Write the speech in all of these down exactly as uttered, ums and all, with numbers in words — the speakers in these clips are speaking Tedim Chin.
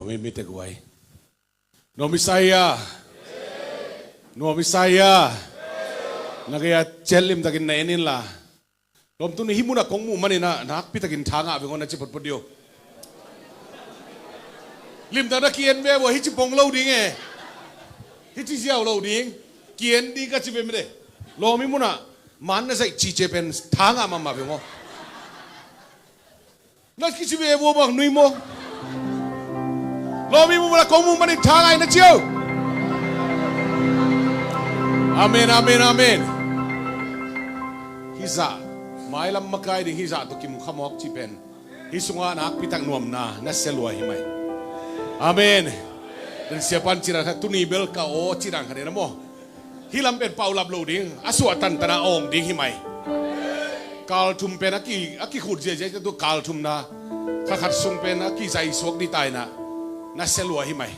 Nuam hi mite guai. Nuam hi sa hia? Nuam hi sa hia? Na gei-a ciat limtakin na en inla. Lawm, tuni hih munah kong muh manin ah nakpitakin tha ngah veng aw, na ci photphot dih aw. Limtak na ki-en ve uh a, hih ci pong lo ding e. Hih ci ziau lo ding. Ki-en ding ka ci ve mite. Lawm, hih munah man na zaih cice pen tha ngah mahmah veng aw. Na kici ve vua bang nui maw? Lawm, hih munah kong muh manin tha ngah hi na ci aw. Amen, amen, amen. Hih zah, mailam makai ding hih zah tawh kimu kha mawk cih pen, hih sungah nakpitak nuamna na sia lua hi mai. Amen. Tua siapa in ci dan khat, tuni bel ka aw ci dan khat hi na maw. Hih lam pen paulap lo ding, a suah tantan a awng ding hi mai. Kal thum pen a ki, a kikhut ziahziah, tua kal thumna kha khat sung pen a kizai suak ding ta in ah, na sia lua hi mai.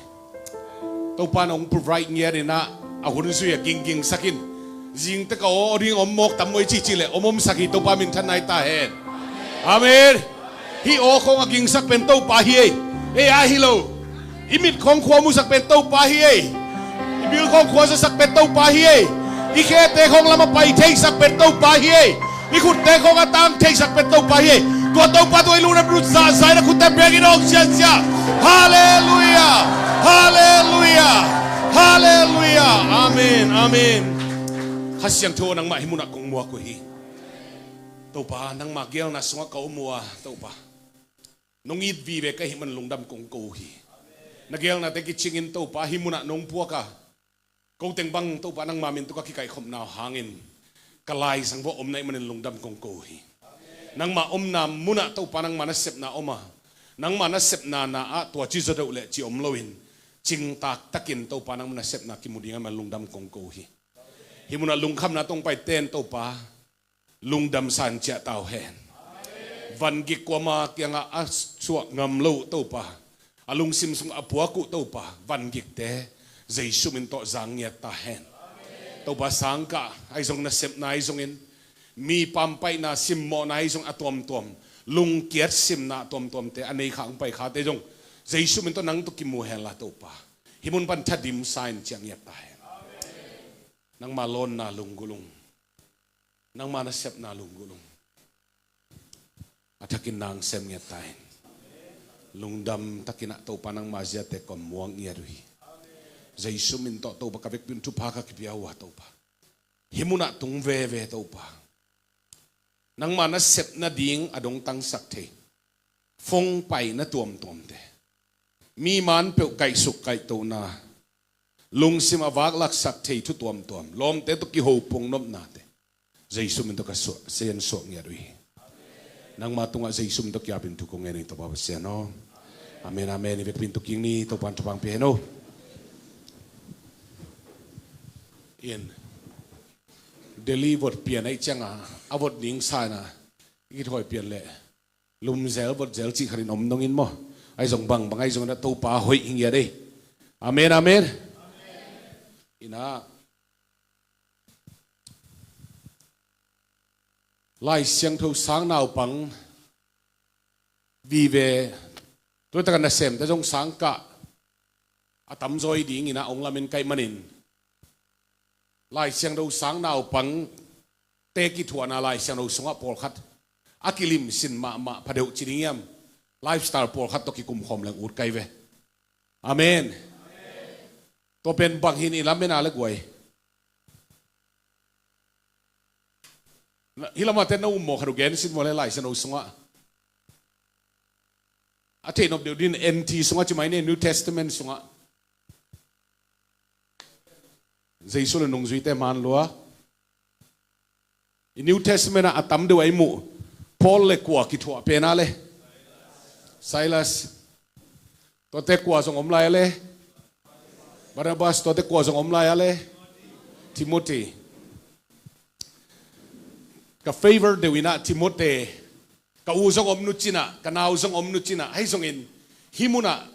Topa in hong provide ngiat in ah, a hun zui a ginggingsak in. Zingte ka aw ding om mawk tam maw i cihcih leh om omsak hi, Topa minthanna hi ta hen. Amen. Hih aw khawng a gingsak pen Topa hi ei. Ei a hi lo. I mit khawng khua musak pen Topa hi ei. I bil khawng khua zasak pen Topa hi ei. I khete khawng lam a pai theisak pen Topa hi ei. I khutte khawng a tang theisak pen Topa hi ei. Tua Topa tungah i lungdam lut zahzah in a khutte bengin hong siansia. Halleluiah. Halleluiah. Halleluiah. Amen. Amen. Kha Siangtho, nangmah hih munah kong muak uh hi. Topa, nangmah geelna sungah ka om uh a, Topa, nong it vive ka hih man lungdam kong ko uh hi. Na geelnate kicingin Topa hih munah nong puak a, ko teng bang Topa nangma min tawh ka kikaikhopna uh hangin ka laizang vawh om na hih manin lungdam kong ko uh hi. Nangma omna munah Topa nangma nasepna om a, nangma nasepna na ah tua ci zaw deuh leh ci om loin, cingtak takin Topa nangma nasepna kimu ding ahih man lungdam kong ko uh hi. Hih munah lungkhamna tawh hong paite in Topa, lungdam sa in ciah ta uh hen. Vangik kuama kiangah a suah ngam lo uh Topa, a lungsim sungah a puak uh Topa, vangikte Jesu min tawh zang ngiat ta hen. Topa, sangkah ahi zong, nasepna ahi zongin, mi pampaihna simmawhna ahi zong a tuamtuam, lungkiat simna a tuamtuamte a nei kha hong pai khate zong Jesu min tawh nang tawh kimu henla Topa, hih mun pan thadim sa in ciah ngiat ta hen. Nangma lawnna lunggulh ung. Nangma nasepna lunggulh ung. A thakin nang sem ngiat ta in. Lungdam takin ah Topa nangma ziate kong muak ngiat uh hi. Jesu min tawh Topa ka vekpi un thupha ka kipia uh a Topa, hih munah tung veve Topa, nangma nasepna ding a dongtangsak thei, phone paina tuamtuamte, mi man peuh kaihsuk kaihtohna, lungsim a vaklaksak thei thu tuamtuam, lawmte tawh kiho pong nopnate, Jesu min tawh ka suah, sen suak ngiat uh hi. Nangma tungah Jesu min tawh ki-apin thu kong ngen hi Topa Pasian aw. Amen, amen. I vekpi in tu kik ni, Topa in thupha hong pia hen aw. In Delhi vot pian ahih ciangah, a vot ning sa in ah, i kithawi pian leh lumzel votzel cih khat in om dongin maw, ahi zong bangbang ahi zongin ah Topa hoih hi ngiat ei. Amen, amen. In ah, Lai Siangtho sang naupang vive, tua tak a nasemte zong sangkah a tamzaw hi dingin ah hong lamen ka hih manin, Lai Siangtho sang naupangte kithuahna Lai Siangtho sungah pawlkhat a kilimsin mahmah pha deuh ci ding hiam? Lifestyle pawlkhat tawh kikumkhawm leng ut ka hi ve. Amen. Tua pen bang hi in i lamen a le guai. Hih lamah te na um maw, khat uh gensin maw le, Lai Siangtho sungah. A theih nop deuh dingin N T sungah ci mai ni, New Testament sungah. Jesu le nungzuite man lua. I New Testament ah a tam deuh a i muh Paul le kua kithuah pen a le? Silas. Tuate kua zong om lai a le? Barnabas. Tuate kua zong om lai a le? Timothy. Ka favor deuh in ah Timothy. Ka u zong om nu cin ah, ka nau zong om nu cin ah, ahi zongin hih munah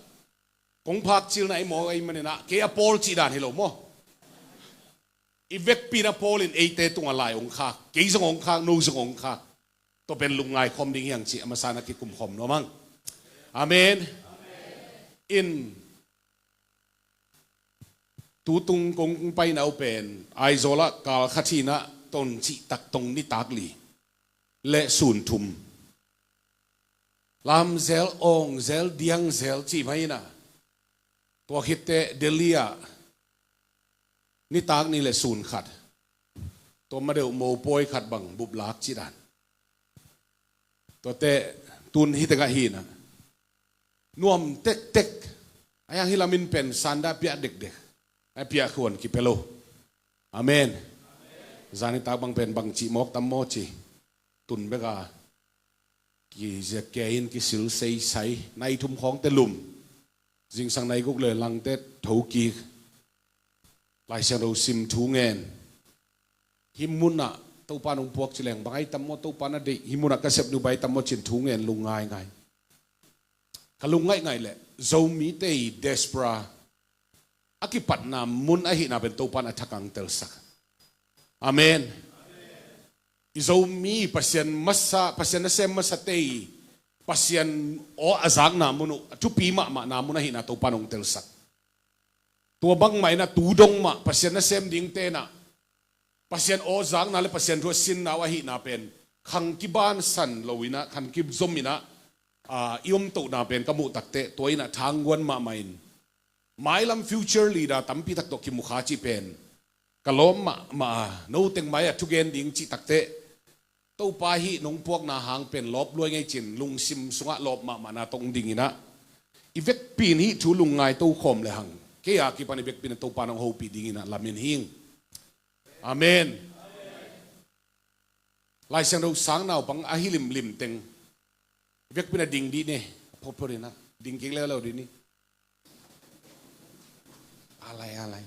kong phakcilna i mawk ahih manin ah, kei a Paul cih dan hi lo maw? I vekpi in ah Paul in eite tungah lai hong khak, kei zong hong khak, no zong hong khak. Tua pen lungngai khawm ding hi hang cih a masa in ah kikumkhawm nuam hang. Amen. In tutung kong paina uh pen Aizawl ah kal khat hi-in ah ton cihtak tong nitak li le sun thum. Lamzel, awngzel, diangzel cih mah hi-in ah, tua khitteh Delhi ah nitak nih le sun khat, tua ma deuh mopawi khat bang buplak cih dan. Tuate tun hi tengah hi-in ah nuam tektek. A hiang hih lamin pen sanda piah dekdek, a piah khuan kipia lo. Amen. Zanitak bang pen bang cih mawk tam maw ci, tun bek a kiziak kia in kisil seisai, nai thum khawngte lum, zingsang nai guk le langte thokik, Lai Siangtho sim, thu ngen. Hih munah Topa nong puak ci leng bang ai tam maw, Topa na deih hih munah ka sep nu bai tam maw cin thu ngen lungngaingai. Ka lungngaih ngaih leh Zomite i diaspora a kipatna mun ahihna pen Topa in a thakang telsak. Amen. I Zomi Pasian masa, Pasian nasem masate i Pasian aw a zakna mun uh, a thupi mahmahna mun ahihna Topa in hong telsak. Tua bangmah in a tu dong mah Pasian nasem dingte in a Pasian aw zakna le Pasian thu a sinna uh ahihna pen khang kibansan lo in a, khang kizom in a, aa, i omtohna pen ka muh takteh tua in a thangguan mahmah in mailam future leader tampi tak tawh kimukha cih pen ka lawm mahmah a, no teng mai a thugen ding cih takteh Topa hih nong puakna hang pen lawp luai ngei cin lungsim sungah lawp mahmahna tawh hong ding in a, i vekpi in hih thu lungngai tokhawm le hang kei a kipan i vekpi in a Topa in hong hopih ding in a lamen hing. Amen. Lai Siangtho sang naupang ahi limlim teng i vekpi in a ding dih ni. Photphot in a ding kik leuleu dih ni. Alai, alai.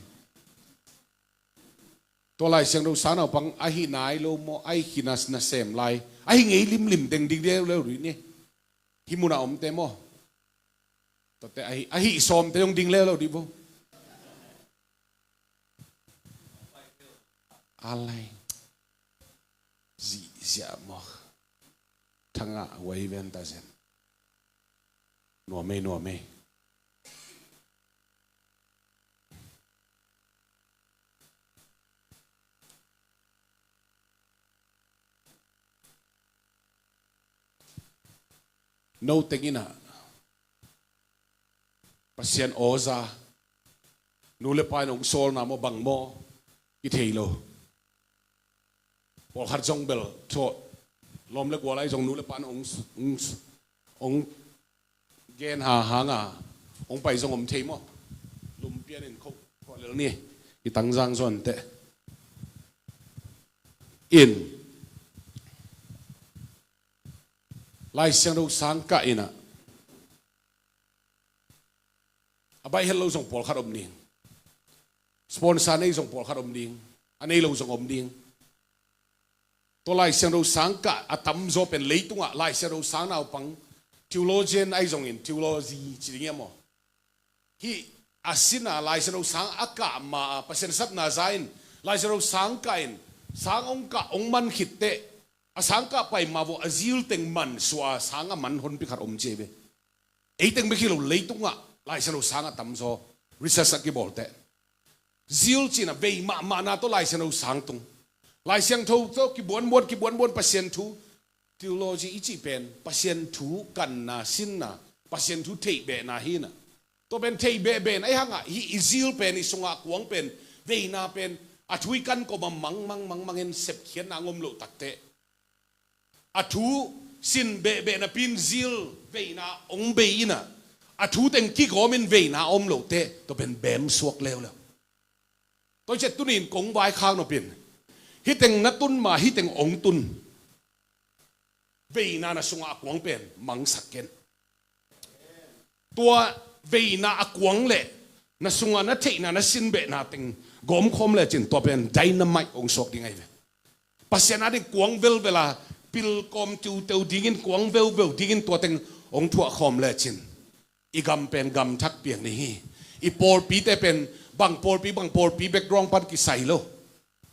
Tua Lai Siangtho sang naupang ahi nai lo maw, ahi khin a nasem lai, ahi ngei limlim teng ding leuleu dih ni. Hih munah omte maw, tuate ahi, ahi sawmte zong ding leuleu dih vo. Alai. Zihziah maw. Thangah huai ven ta zen. Nuam ei, nuam ei. No teng in a Pasian aw za, nu le pa in hong sawlna maw bang maw i thei lo. Pawlkhat zong bel thawh, lawm le gual ahi zong nu le pa in hong, hong, hong gen ha hang a, hong pai zong om thei maw. Lum pian in khoh, khoh lel ni. I tangzang zuan teh in Lai Siangtho sang kah in a, a baih het lo zong pawlkhat om ding. Sponsor nei zong pawlkhat om ding. A nei lo zong om ding. Tua Lai Siangtho sang kah a tamzaw pen leitungah Lai Siangtho sang naupang, theologian ahi zongin, theology ci ding hiam maw? Hih a sin a Lai Siangtho sang a kah ma a Pasian sapna za in Lai Siangtho sang kah in, sang hong kah hong man khit teh, a sang kah pai ma vawh a zil teng man suah a sang a man honpi khat om ci ei ve. Ei teng bek hi lo, leitungah Lai Siangtho sang a tamzaw research a kibawl teh, zil cih in a vei mahmahna tawh Lai Siangtho sang tung. Lai Siangtho tawh kibuanbuan, kibuanbuan Pasian thu, theology i cih pen Pasian thu kanna, sinna, Pasian thu theihbehna hi in a. Tua pen theihbehbehna ahi hang a, hih i zil pen, i sungah kuang pen, veina pen a thu i kan kawm a mangmang mangmang in sepkhiatna hong om loh takteh, a thu sin behbeh napi in zil veina hong bei in a, a thu teng kigawm in veina a om loh teh, tua pen bem suak leuleu. Tua hi ciah tuni in kong vaikhak nop in, hih teng na tun ma, hih teng hong tun veina na sungah a kuang pen mangsak ken. Tua veina a kuang leh na sungah na theihna, na sin behna teng gawmkhawm lecin tua pen dynamite hong suak ding ahi ve. Pasian ading kuang velvel a, pil kawm tiuteu dingin, kuang veuveu dingin tua teng hong thuahkhawm lecin i gam pen gam thak piang ding hi. I pawlpite pen bang pawlpi, bang pawlpi background pan kisai lo.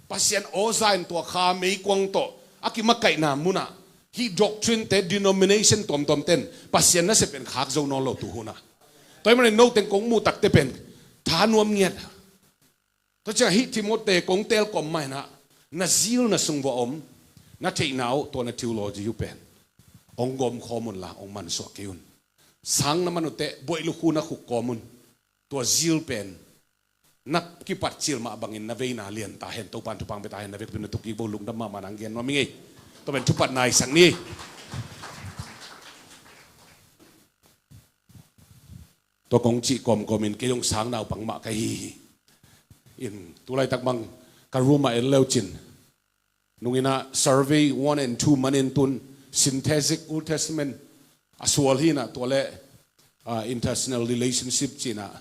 Pasian aw za in tua kha meikuang tawh a kimakaihna munah hih doctrine te, denomination tuamtuam ten Pasian nasep pen khak zo nawn lo tu hunah. Tua ahih manin no teng kong muh takte pen thanuam ngiat. Tua ciang hih Timote kong telkawm mah inah, na zil na sung vuah om, na theihna uh, tua na theology uh pen hong gawmkhawm unla hong mansuah kei un. Sang na man uhteh buaih lukhu na khuk kawm un. Tua zil pen na kipat cil mah bangin na veina lian ta hen. Topan thupha pia ta hen. Na vekpi na thuk kik vo. Lungdam mahmah nang gen nuam ing ei. Tua pen thupha naisak ni. Tua kong cih kawmkawmin kei zong sang naupang mah ka hi hi. In tulaitak bang ka room ah en leucin, nunginah survey one and two manin tun synthetic Old Testament a sual hinah, tua le, ah, international relationship cinah,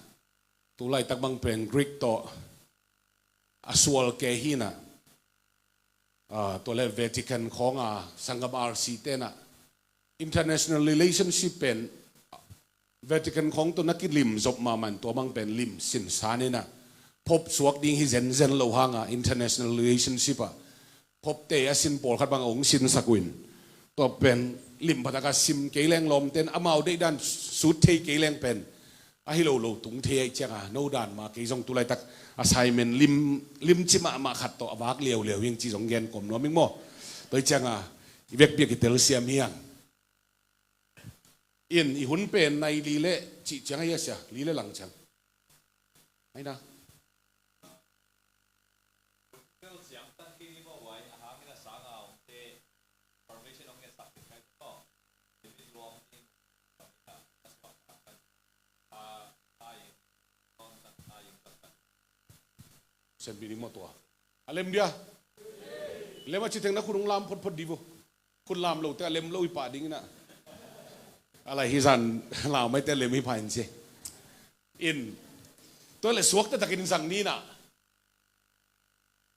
tulaitak bang pen Greek tawh a sual ke hinah, ah, tua le Vatican khawnga sanggam R C tenah international relationship pen Vatican khawng tawh na kilim zop mahmah in tua bang pen lim sinsan inah, Pope suak ding hi zenzen lo hanga international relationship ah Pope te a sin pawlkhat bang a hong sinsak uh in. Tua pen lim phataka sim kei leng lawmten amau deihdan sut thei kei leng pen ahi lo lo tung thei ahih cianga, no dan ma kei zong tulaitak assignment lim, limci mahmah khat tawh a vak liauliau hiang ci zong gen kawm nuam ing maw? Tua ahih cianga i vekpi a kitelsiam hiang. In i hun pen nai li le cih ciang ahi a sia, li le lang ciang. Aina. Siampi ding maw tua? A lem dia. Lem a ci teng na khut hong lam photphot di vo. Khut lam lo te a lem lo i pah ding inah. A lai hi zan lau mai te a lem hi pah in ci. In. Tua le suak taktakin zang ni inah.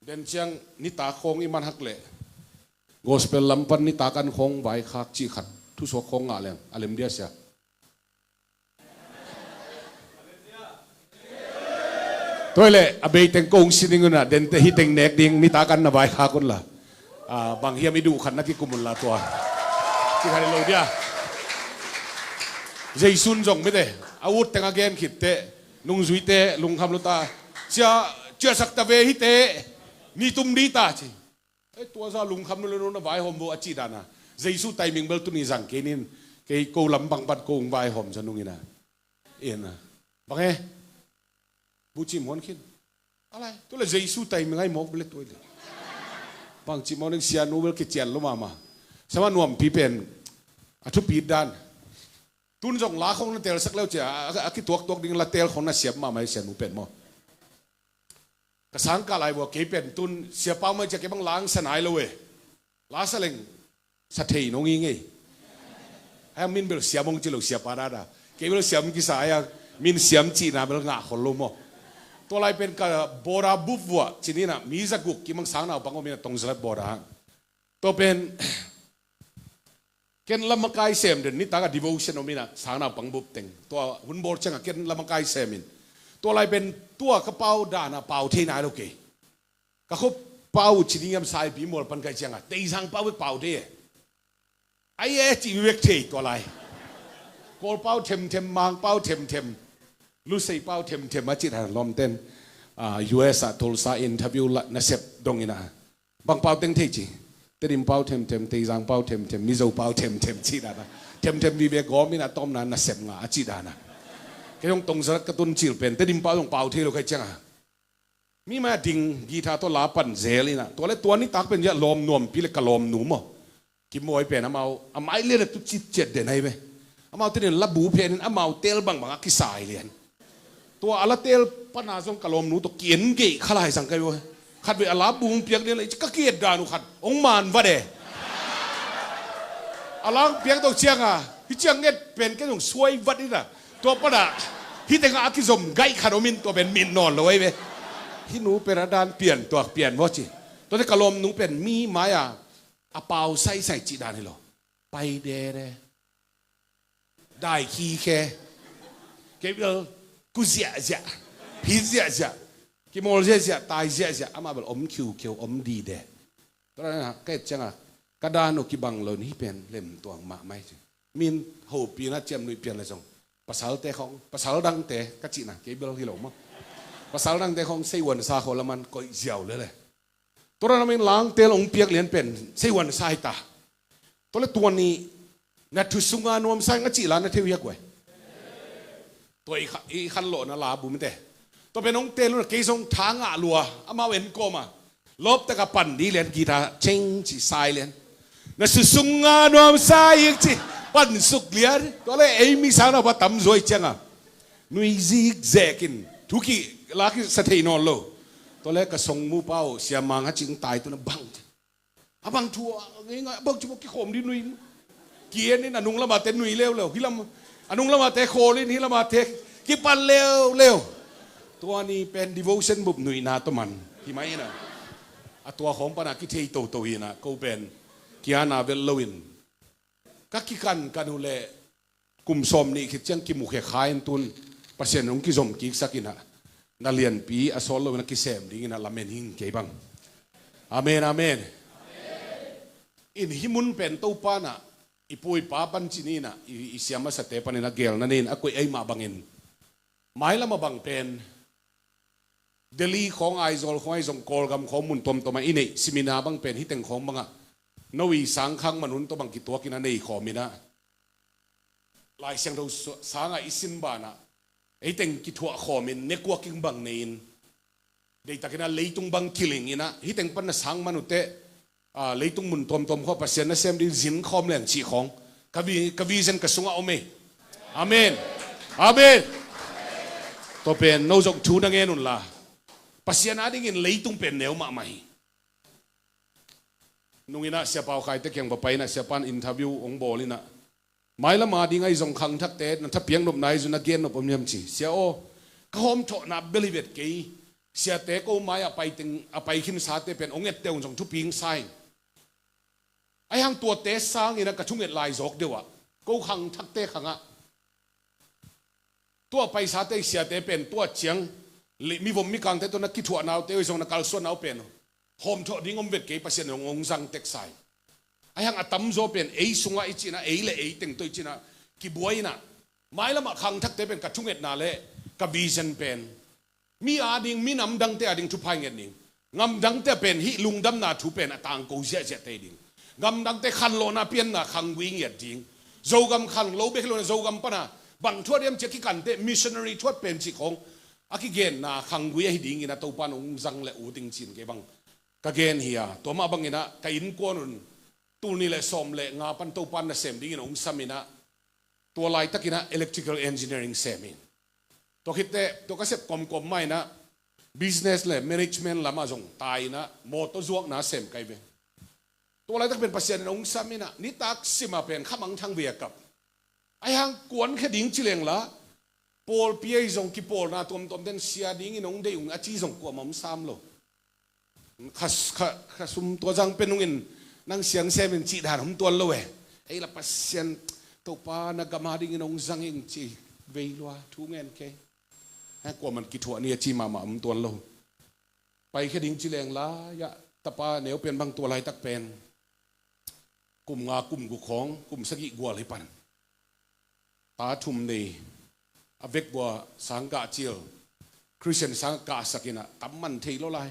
Den ciang nitak khawng i man hak leh gospel lam pan nitak an khawng vaikhak cih khat thusuak khawng ngah leng a lem dia sia. Tua hi leh a bei teng ko hong sining unah dente hih teng nek ding nitak an na vaikhak unla. Ah, bang hiam i duh khat na kikum unla tua. Cih khat hi lo dia. Jesu in zong mite a ut teng a gen khitteh nungzuite lungkham luta, cia, ciahsak ta ve hite, ni tum di ta ci. Ei, tua za lungkham nu le nu na vaihawm vo a cih dana. Jesu timing bel tuni zang kei nin, kei ko lam bang pan ko hong vaihawm za nungina. Ina. Bang e? Bucim huan khin. Alai, tu le Jesu timing ai mawk bel tua i le. Bang cim mawk ning sia nu bel kician lo mama. Sama nuampi pen a thupi dan. Tun zong la khong na telsak leu cia, a, a, a kituaktuak ding la tel khong na siam mama i sia nu pen maw. Ka sangkah lai vua kei pen tun sia pau mai cia kei bang lang sa nai lo e. La sa leng sa thei nong i ngei. Ai ang min bel siam hong ci lo sia pa dada. Kei bel siam kisa ai ang min siam cihna bel ngah khol lo maw. Tua lai pen ka bawda bup vua cinina mi za guk kimang sang nau pang om ina tong zalat bawda. Tua pen ken lamakai sem den nitak a devotion om ina sang nau pang bup teng. Tua hun bawl cianga ken lamakai sem in. Tua lai pen tua ka pau dana pau thei nai lo kei. Ka khup pau uh ci ding hiam saipi mual pan kai cianga teizang pau bek pau thei e. Ai e cih bek thei tua lai. Kawl pau themthem, Mang pau themthem, Lusei pau themthem a cih dan lawmten. Ah, U S ah Tulsa interview la nasep dong ina. Bang pau teng thei ci. Tedim pau themthem, Teizang pau themthem, Mizo pau themthem cih dana. Themthem vive gawm ina tawmna nasep nga a cih dana. Kei hong tong zalat ka tun cil pen Tedim pau hong pau thei lo kai cianga. Mi mai a ding guitar tawh la pan zel ina. Tua le tua nitak pen zia lawm nuampi le ka lawm nu maw. Kimawi pen amau a mai lian a tu cit ciat den ahi ve. Amau tenin la bu phenin amau tel bangbang a kisai lian. Tua a la tel pana zong ka lawm nu tawh ki-en geih kha lai zang kai ve. Khat ve a la bu hong piak lian la ka ki-et dan uh khat hong man vat e. A la hong piak tawh cianga hi ciang et pen ken zong suai vat ina. Tua pana hih tengah a kizom gaih khat om in tua pen mit nawn lo ahi ve. Hih nu pen a dan pian tuak pian maw ci. Tuate ka lawm nu pen mi mai-a a pau saisai cih dan hi lo. Pai dede. Dai khikhe. Kei bel ku ziahziah. Phit ziahziah. Kimawl ziahziah, tai ziahziah. Amah bel om khiukheu, om dide. Tua dan ka et cianga ka dan uh kibang lo in hih pen lemtuang mahmah hi ci. Min hopina ciamnuih pian le zong Pasalte khawng, pasal dangte ka cihna kei bel hi lo maw? Pasal dangte khawng seihuansa khawng laman koih ziau lele. Tua dan a man langtel hong piak lian pen seihuansa hi ta. Tua le tua ni na thu sunga nuamsa ing a cih la na thei uh hia guai? Tua i kha-, i khanlawhna la bumte. Tua pen hong tel un a kei zong tha ngah lua, amau en kawm a. Lawptak a pan di lian guitar ceng ci sai lian. Na thu sunga nuamsa ing ci pan suk lian. Tua le ei mi sang na pa tam zuai ciang a nui zikzek in thu ki la kisa thei nawn lo. Tua le ka song mu pa uh siamang a cing tai tu na bang. A bang thu a ngei ngai, a bang ci bawk kikhawm di nui. Kien in a nung lamate nui leuleu, hi lam a nung lamate khawl in hi lamate kipan leuleu. Tua ni pen devotion bup nuihna tawh man hi mai ina. A tua khawng pana kithei toto hi ina, ko pen kiana vel lo in ka kikan kan uh leh kum sawm nih khit ciang kimukhia kha in tun Pasian hong kizom kiksak ina, na lianpi a sawt lo ina kisem ding ina lamen hing kei bang. Amen, amen. In hih mun pen Topa na i pu i pa pan ci ni ina, i, i siam a sate pan ina gelna nei in a koih ei mah bangin mailam a bang pen Delhi khawng, Aizawl khawng, ahi zong Kawlgam khawng mun tuamtuam ah i neih seminar bang pen hih teng khawng bangah no i sangkhak man un tua bang kituak in a nei khawm in a, Lai Siangtho sangah i sin banah ei teng kithuah khawm in networking bang nei in, deihtak in a leitung bang kiling in a, hih teng pan na sang man uh teh, a, leitung mun tuamtuam khawng Pasian na sem ding zin khawm leng cih khawng ka vi-, ka vision ka sungah om ei. Amen. Amen. Tua pen no zong thu na ngen unla Pasian a dingin leitung pen neu mahmah hi. Nung in a Sia Pau Khai te kiang va pai in a Sia Pan interview hong bawl in a, mailam a ding ahi zong khangthakte na thapiak nopna ahi zong na gen nop om hiam ci. Sia aw, ka hawmthawhna bel hi vet kei. Siate ko mai a pai teng, a pai khinsate pen hong etteh un zong thupi hing sa ing. Ahi hang tuate sangin a ka thunget lai zawk deuh ah ko khangthakte khangah tua paisate siate pen tua ciang le mivom mikangte tawh na kithuahnaute uh zong na kalsuanna uh pen hawmthawh ding om vet kei, Pasian in hong zang teksa hi. Ahi hang a tamzaw pen ei sungah i cihna, ei le ei teng tawh i cihna kibuai inah mailamah khangthakte pen ka thungetna le ka vision pen mi ading, minam dangte ading thupha i nget ding. Ngam dangte pen hih lungdamna thu pen a tangko ziahziahte hi ding. Ngam dangte khanlawhna pianna khanggui ngiat ding. Zogam khan lo bek hi lo na Zogam pana bang thuat hiam cia kikanteh missionary thuat pen cih khawng a kigenna khanggui ahi dingin a Topan hong zang le ut ding cin kei bang ka gen hi a, tua mah banginah ka innkuan un tul nih le sawm le nga pan Topan nasem dingin hong saminah tua laitakinah electrical engineering sem in. Tua khitteh tua ka sep kawmkawm mah inah business le management lamah zong tai inah mawtaw zuakna sem kai ve. Tua laitak pen Pasian in hong sam inah nitak simah pen khamangthang ve a kap. Ahi hang kuankhia ding ci lengla pawlpi ahi zong kipawlna tuamtuam den sia dingin hong deih ung a ci zong kuamah hong sam lo. Kha, kha, kha sum tua zang pen nungin nang siang sem in cih dan hong tuan lo e. Ei la Pasian Topa na gam a dingin hong zang ing ci vei lua thu ngen kei. Hang kuaman kithuah ni a ci mahmah hong tuan lo. Paikhia ding ci leng la iah tapa neupian bang tua laitak pen kum nga kum guk khawng kum sagih gual hi pan. Ta thum nei a vekbua sang kah cil Christian sang kahsak inah tam man thei lo lai.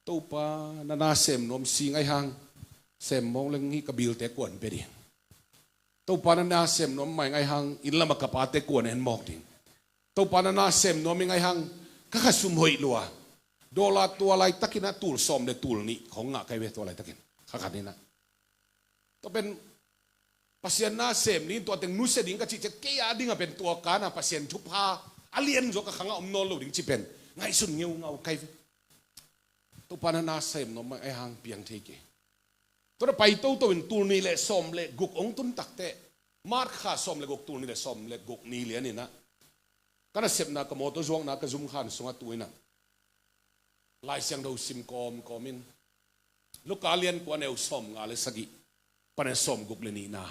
Topa na na sem nuam sing ahi hang sem mawng leng hi ka bilte kuan pe ding. Topa na na sem nuam mai ngai hang inn lamah ka pate kuan en mawk ding. Topa na na sem nuam i ngai hang ka kha sum hoih lua. Dollar tua laitakinah tul sawm le tul nih khawng ngah kai ve tua laitakin kha khat inah. Tua pen Pasian na sem ning tua teng nusia ding ka cih ciah kei a dingah pen tua kana Pasian thupha a lian zaw ka khangah om nawn lo ding ci pen ngaihsun ngeungau kai ve. Topa na na sem nuam mai ai hang piang thei kei. Tua na pai toto in tul nih le sawm le guk hong tun takteh March kha sawm le guk tul nih le sawm le guk ni lian inah ka nasepna ka mawtaw zuakna ka zum khan sungah tu inah Lai Siangtho sim kawmkawm in Luka lian kua neu sawm nga le sagih pane sawm guk le nihna.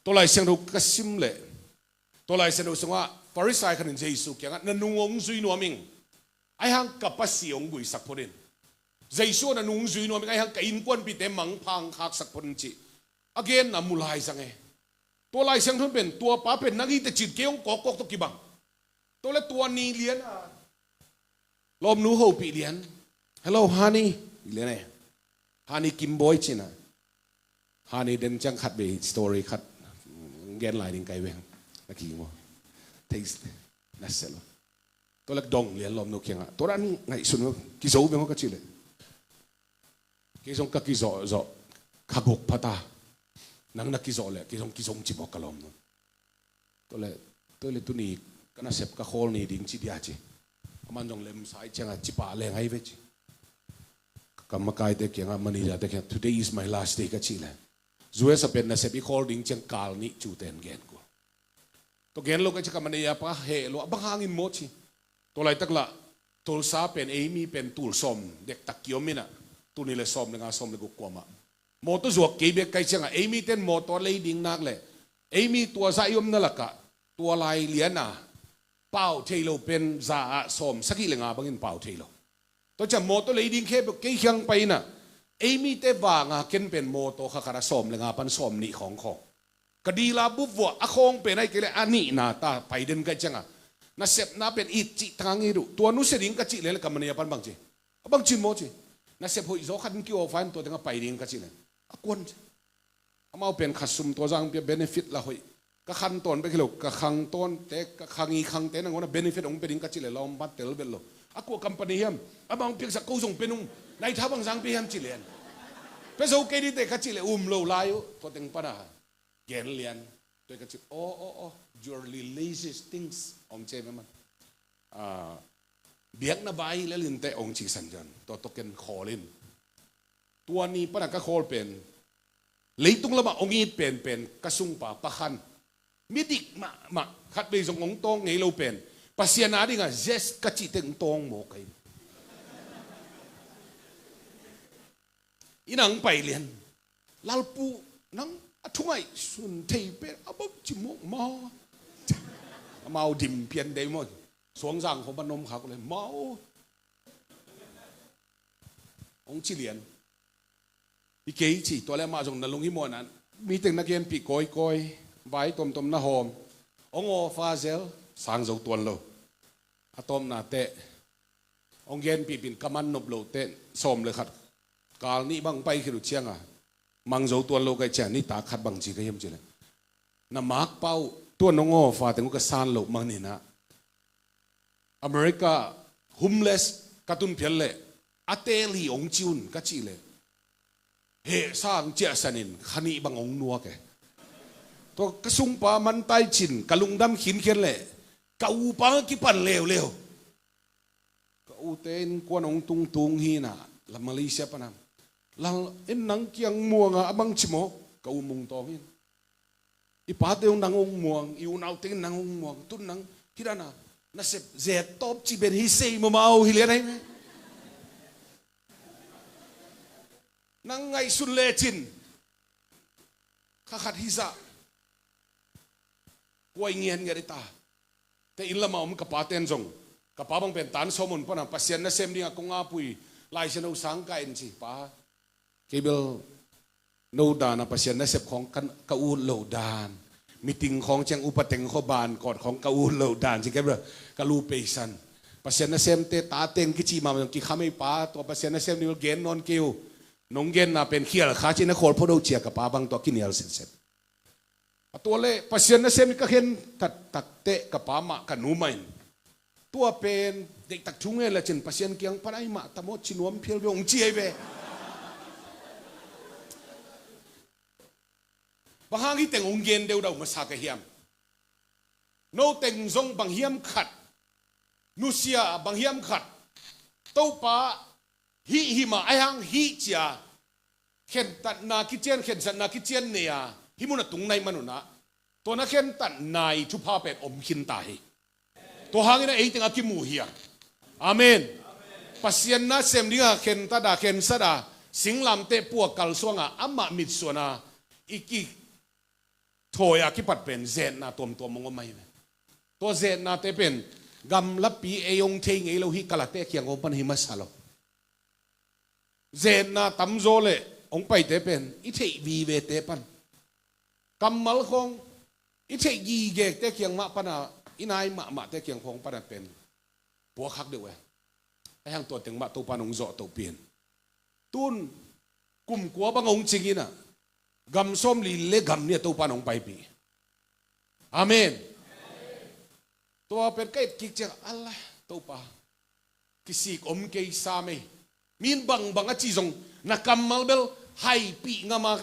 Tua Lai Siangtho ka sim leh tua Lai Siangtho sungah Farisai khat in Jesu kiangah na nung hong zui nuam ing. Ahi hang ka pasi hong guisak phot in. Jesu na nung zui nuam ing ahi hang ka innkuanpihte mangpha hong khaksak phot in cih a genna mu lai zang e. Tua Lai Siangtho pen, tua pa pen nang hi teh cin kei hong kawkkawk tawh kibang. Tua le tua ni lian a lawmnu hopih lian. "Hello, honey," lian e. Honey Kimboy cin a. Honey den ciang khat vei story khat gen lai ding kai veng. Na ki maw. Taste. Na sel. Tua le dong lian lawmnu kiangah. Tua dan ngaihsun maw. Kizo veng maw ka cih leh. Kei zong ka kizawh zawh. Ka guk phata. Nang na kizawh leh. Kei zong kizong ci maw ka lawmnu. Tua le, tua le tuni ka nasep ka khawl ni ding ci dia ci. Aman zong lemsai ciangah ci pah leng ahi ve ci. Ka makaite kiangah, manager te kiangah, "Today is my last day," ka cih le. U S a pen nasep i khawl ding ciang kal nih cuten gen kul. Tua gen lo ka ci ka manager pa heh lo, "A bang hangin maw?" ci. Tua laitak lah Tulsa pen ei mi pen tul sawm dektak kiom inah, tuni le sawm le nga sawm le guk kuamah. Mawtaw zuak kei bek kai ciangah, ei mite in mawtaw lei ding nak leh, ei mi tua zah i omna lakah, tua lai lian a, pau thei lo pen za ah sawm sagih le nga bangin pau thei lo. Tua ciang mawtaw lei ding khe bek kei kiang pai inah, ei mite vanga ken pen mawtaw kha khat a sawm le nga pan sawm nih khawng khawng. Ka dila bup vuah a khawng pen ahi kei leh a nihna ta pai den kai ciangah, nasepna pen it cih tang it uh. Tua nusia ding ka cih leh ka manager pan bang ci. A bang cin maw ci. Nasep hoih zaw khat in ki-offer in tua tengah pai ding ka cih leh. A kuan ci. Amau pen khat sum tua zang pia benefit la hoih. Ka khan tawn bek hi lo, ka khang tawnte, ka khangi khangte nangawn a benefit hong pia ding ka cih leh lawm pan tel bel lo. A kua company hiam? Amau hong piaksak ko zong pia nung. Nai tha bang zang pia hiam cih lian. Pia zo kei dite ka cih leh um lo lai uh. Tua teng pana gen lian. Tua ka cih, "Oh, oh, oh, your religious things." Hong ci mah man. Ah, biakna vai le linte hong ci san cian. Tua tua ken khawl in. Tua ni pana ka khawl pen. Leitung lamah hong it penpen ka sungpa pakhan. Midik mahmah khat vei zong hong tawng ngei lo pen. Pasian a dingah yes ka cih teng hong tawng mawk ahi. Inah hong pai lian. Lalpu nang a thungaihsun thei pen a bang ci mawk maw. Amau dim pian dei maw. Suangzang khawng pan om khak le maw. Hong ci lian. Hi kei ci, tua le amah zong na lunghimawhna, mi teng na genpih kawikawi, vai tuamtuam na hawm. Hong offer zel, sang zo tuan lo. A tawpna teh, hong genpih pin ka man nop lo teh, sawm le khat. Kal nih bang pai khit uh ciangah, mang zo tuan lo kai ciang, nitak khat bang ci ka hiam ci leh. Na makpa uh, tua nong offer teng uh ka san loh man inah. America homeless ka tun phial leh, a teel hi hong ci un ka cih leh. Heh sang ciahsan in kha nih bang hong nuak e. Tua ka sungpa mantai cin ka lungdam khinkhian leh, ka upa kipan leuleu. Ka ute innkuan hong tungtung hi inah, la Malaysia pana. Lal, en nang kiang muanga a bang ci maw, ka u mung tawng in. I pate uh nang hong muang, i unaute in nang hong muang, tun nang hih dana nasep zet tawp ci ben hi sei mamau hi lian ahi me. Nang ngaihsun lecin kha khat hizah kuai ngian ngiat i ta. Te inn lamah om ka pa ten zong, ka pa bang pen tan sawm un pana Pasian nasem dingah kong apui, Lai Siangtho sang ka en ci pa. Kei bel no dan a Pasian nasep khawng ka, ka ut loh dan. Meeting khawng ciang upa teng khawng ban kawt khawng ka ut loh dan ci kei bel ka lu peisan. Pasian nasemte ta teng kici mahmah zong kikham ei pa, tua Pasian nasem ding bel gen nawn kei uh. Nong genna pen khial kha ci na khawl phodo cia ka pa bang tua kinial setset. A tua le Pasian nasem ka khen taktak teh ka pa mah ka nu mah in. Tua pen deihtak thu ngen le cin Pasian kiang pan ahi mah ta maw ci nuam phial ve hong ci ahi ve. Bang hang hih teng hong gen deudau masa ka hiam? No teng zong bang hiam khat, nusia bang hiam khat, Topa hih himah ahi hang hih cia khentatna kician, khensatna kician nei a hih mun a tung nai man unah, tua na khentatna i thupha pen om khin ta hi. Tua hangin a ei teng a kimu hi a. Amen. Pasian nasem dinga khentat a, khensat a, singlamteh puak kalsuanga amah mitsuana i ki thawi a kipat pen zetna tuamtuam hong om ahi ve. Tua zetnate pen gamlapi ei hong thei ngei lo hi kalate kiang hong pan hi masa lo. Zetna tamzaw le hong paite pen i theih vivete pan. Kammal khawng I theih gigekte kiang mah pana, i nai mahmahte kiang khawng pana pen puak hak deuh e. Ahi hang tua teng mah Topa nong zawh tohpi in. Tun kum kua bang hong cing in ah, gam sawmli le gam nih ah Topa nong paipih. Amen. Tua pen ka et kik ciang, Allah, Topa, kisik om kei sam ei. Min bangbang a cih zong na kammal bel haipih ngam a,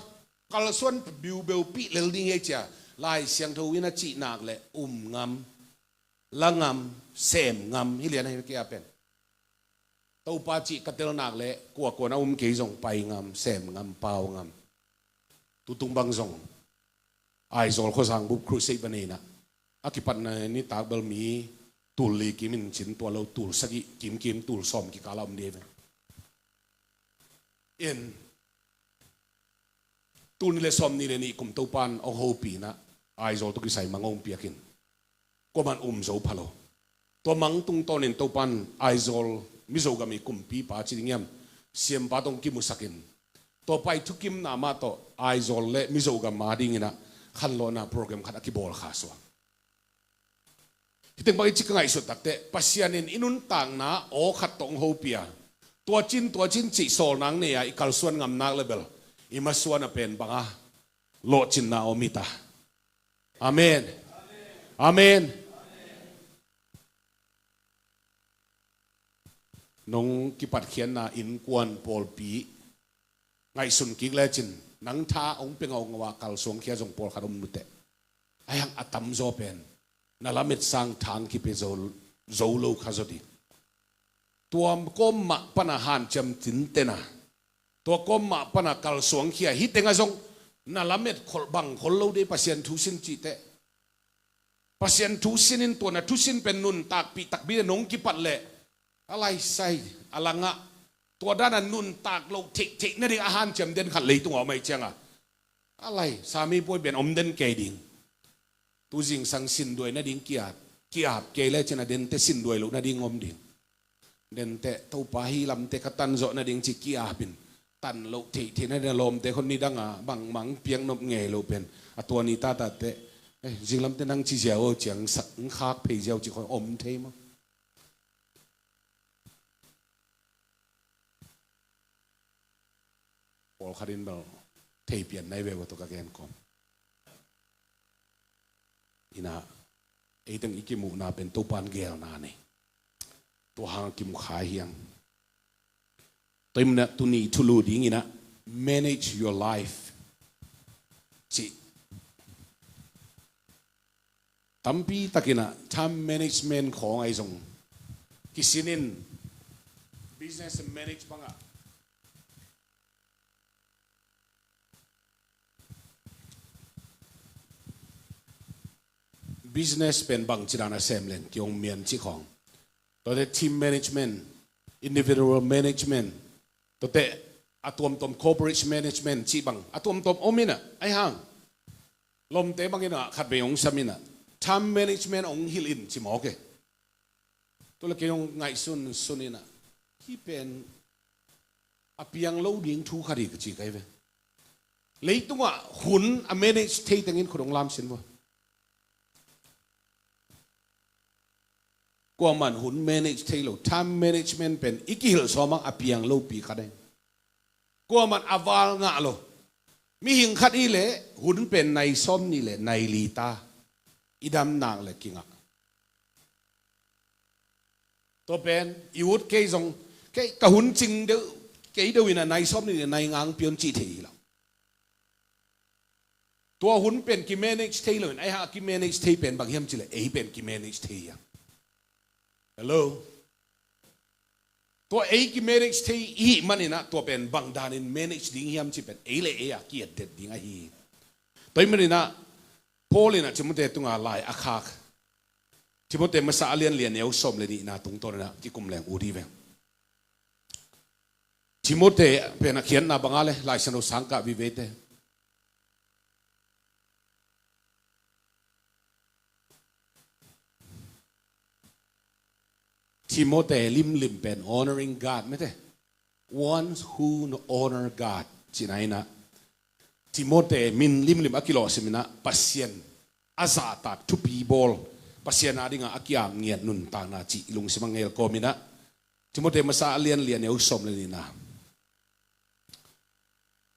kalsuan biubeuh pih lel ding hi ei ci a, Lai Siangtho in a cih nak leh um ngam, la ngam, sem ngam hi lian a hi kei a pen. Topa cih ka tel nak leh kuakua na um kei zong pai ngam, sem ngam, pau ngam. Tutung bang zong Aizawl khuazang bup crusade va nei in ah, a kipatna nitak bel mi tul li kim in cin, tua lo tul sagih kimkim, tul sawm kikal a om ding hi ve. In, tul nih le sawmnih le nih kum Topa in hong hopih in ah, Aizawl tawh kisai mang hong piak in, kuaman um zo pha lo. Tua mang tungtawnin Topa in Aizawl Mizo gam i kumpipa ci ding hiam, siampa tawh hong kimusak in, tua pai thukimna mah tawh Aizawl le Mizo gam a ding in ah khanlawhna program khat a kibawl kha suak. Hih teng bang i cih ka ngaihsut takteh, Pasian in i nuntakna aw khat tawh hong hopih a, tua cin, tua cin cih sawlna hong nei a, i kalsuan ngam nak leh bel i masuan a pen bang a lawhcinna om hi ta. Amen. Amen. Nong kipatkhiatna innkuan, pawlpi ngaihsun kik lecin, nang tha hong pia ngaungau a kalsuangkhia zong pawlkhat om nuteh. Ahi hang a tamzaw pen na lamet sang tha hong kipia zo, zo lo kha zaw ding. Tua kawm mah pana hanciam tintena, tua kawm mah pana kalsuangkhia, hih tengah zong na lamet khol, bang khol lo ding, Pasian thu sin cihteh. Pasian thu sin in, tua na thu sin pen nuntakpih takpi ding nong kipat leh, a laisai, a langah, tua dan a nuntak loh theihtheih nading a hanciam den khat leitungah om ahih ciangah, a lai, Sami puai pen om den kei ding. Tu zingsang sinduai nading ki-ap, ki-ap kei lecin a dente sinduai loh nading om ding. Dente, Topa, hih lamte ka tan zawh nading ci ki-ap in, tan loh theihtheih nading a lawmte khawng nidang a bangmah piak nop ngei lo pen, a tua ni tatateh, eh, zinglamte nang ci ziau aw, ciangsak, hong khak phei ziau ci khawng om thei maw? Pawlkhat in bel theipian nai ve uh a, tua ka gen kawm. Inah, ei teng i kimuhna pen Topa in geelna nei. Tua hang a kimu kha hi hang. Tua ahih manin ah tuni thulu ding inah, manage your life cih tampi tak inah, time management khawng ahi zong kisin in, business manage bangah, business pen bangci dan a sem leng kihong mian cih khawng, tuate team management, individual management, tuate a tuamtuam corporate management cih bang a tuamtuam om inah, ahi hang lawmte bang inah khatvei hong sam inah, time management hong hilh in ci mawk e. Tua leh kei hong ngaihsunsun inah, hih pen a piang lo ding thu khat hi ka ci ka hi ve. Leitungah hun a manage thei tengin khut hong lam sin vua. Kuaman hun manage thei lo, time management pen i kihilh sawm hang a piang lopi khat ahi. Kuaman a val ngah lo. Mihing khat hi leh hun pen nai sawmnih le nai li ta, i dam nak leh kingah. Tua pen i ut kei zong, kei ka hun cing deuh, kei deuh inah nai sawmnih le nai nga hong pia un cih thei hi lo. Tua hun pen kimanage thei lo in, ahi hang a kimanage thei pen bang hiam cih leh ei pen kimanage thei hi hang. Hello? Tua ei kimanage thei i hih man inah, tua pen bang danin manage ding hiam cih pen ei le ei a ki-etdet ding ahi hi. Tua ahih man inah Paul inah Timothy tunga lai a khak, Timothy masa a lian li, a neu sawm le nihna tungtawn inah kikum leng ut hi veng. Timothy pen a khiatna bang a le, Lai Siangtho sangkah viveite. Timothy limlim pen honoring God mete. Ones who honor God cihna inah, Timothy min limlim a kilawhsim inah Pasian a zahtak thupi bawl, Pasian a dingah a kiam ngiat nuntakna cih i lungsim a ngel kawm inah, Timoti masa a lian li a neu sawm le nihna.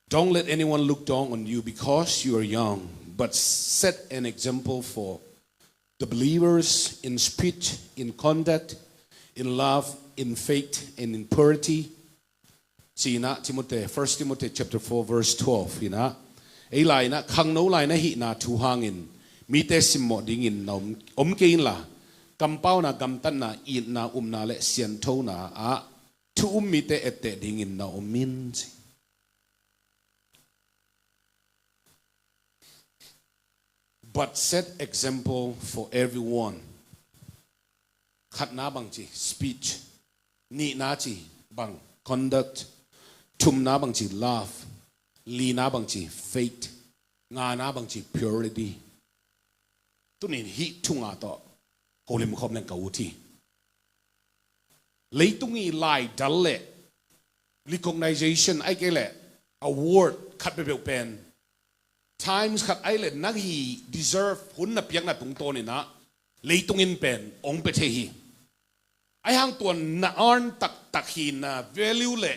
Don't let anyone look down on you because you are young, but set an example for the believers in speech, in conduct, in love, in faith, and in purity. Ci inah Timoti, First Timoti chapter four verse twelve inah, ei lai inah khangno lai na hihna thu hangin mite simmawh dingin na om, om kei inla, kampauna, gamtatna, itna, upna le sianthona ah thu um mite etteh dingin na om in ci. But set example for everyone. Khatna bang ci speech, nihna ci bang conduct, thumna bang ci love, lina bang ci faith, ngana bang ci purity. Tunin hih thunga tawh kolim khawm leng ka ut hi. Leitung i laidal le recognition ai kei le award khat peuhpeuh pen times khat ai le nang hi deserve hun na piakna tungtawn inah leitung in pen ong pe thei hi. Ai hang tuan na earn taktak hi na value le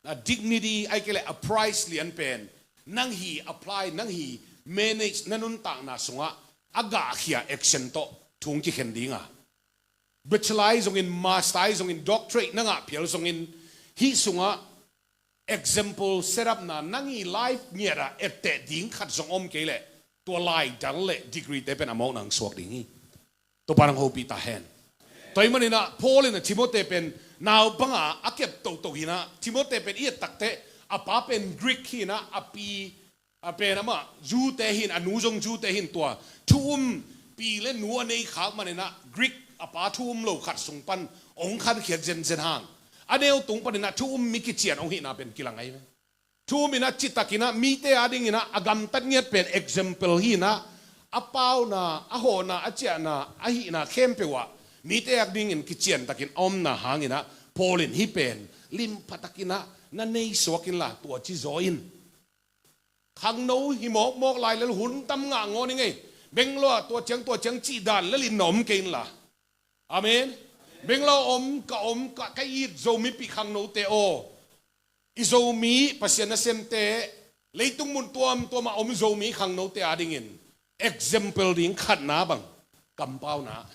na dignity ai kei le a price lian pen nang hi apply, nang hi manage na nuntakna sungah a gahkhia action tawh thu ong kikhen dinga. Bachelor ahi zongin, master ahi zongin, doctorate na ngah phial zongin, hih sungah example set up na nang i life ngiat ah etteh ding khat zong om kei leh tua laidal le degree te pen a mawkna ang suak ding hi. Topa nang hopih ta hen. Tua ahih maninah Paul in a Timoti pen naupanga a kep toto hinah, Timoti pen i et takteh a pa pen Greek hinah, a pi a pen amah Jew te hin, a nu zong Jew te hin, tua thu um pi le nu a nei khak maninah Greek a pa thu um lo khat sung pan ong khankhiat zenzen hang a neu tung paninah thu um mi kician ong hihna pen kilang ahi ve. Thu um inah citakinah mite a dinginah a gamtat ngiat pen example hinah, a pauna, a hawhna, a ciahna, a hihna khempeuh ah mite a dingin kician takin a omna hanginah Paul in hih pen limpha takinah na nei suak inla tua ci zaw in. Khangno hi mawkmawk lai lel hun tam ngah ngawn i ngei. Bangalore ah tua ciang tua ciang cih dan lel in na om kei inla. Amen. Bangalore om ka om ka, ka it Zomipih khangnote aw, i Zomi Pasian nasemte, leitung mun tuamtuam a om Zomi khangnote a dingin example ding khatna bang kampauna,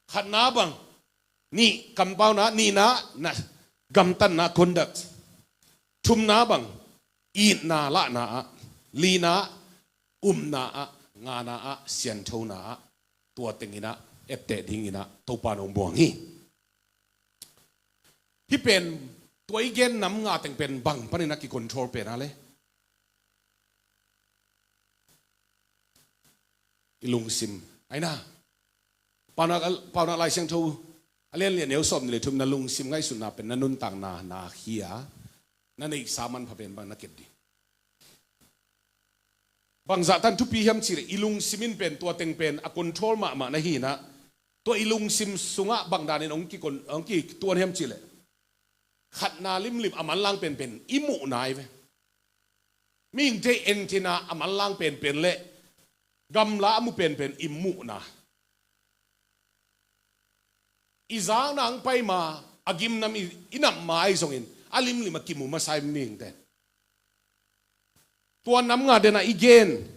khatna bang nih kampauna, nihna na gamtatna conduct, thumna bang itna lahna ah, lina upna ah, ngana ah, sianthona ah, tua tenginah etteh dinginah Topa nong buang hi. Hih pen tua i gen nam nga teng pen bang paninah kicontrol pen a le i lungsim. Aina Paunak, Paunak Lai Siangtho a lian lian neu sawm nih le thum, na lungsim ngaihsutna pen na nuntakna na khia, na neihsa manpha pen bang na ket ding. Bangzah tan thupi hiam cihleh i lungsim in pen tua teng pen a control mahmah na hinah, tua i lungsim sungah bang danin hong kikon, hong kituan hiam cihleh khatna limlim a manlang penpen i muhna ahi ve. Mihingte enthina a manlang penpen le gamla a mu penpen i muhna. I zakna ang pai ma, a gimnam i, i nap ma ahi zongin a limlim a kimu masa i mihingte. Tua nam nga dena i gen,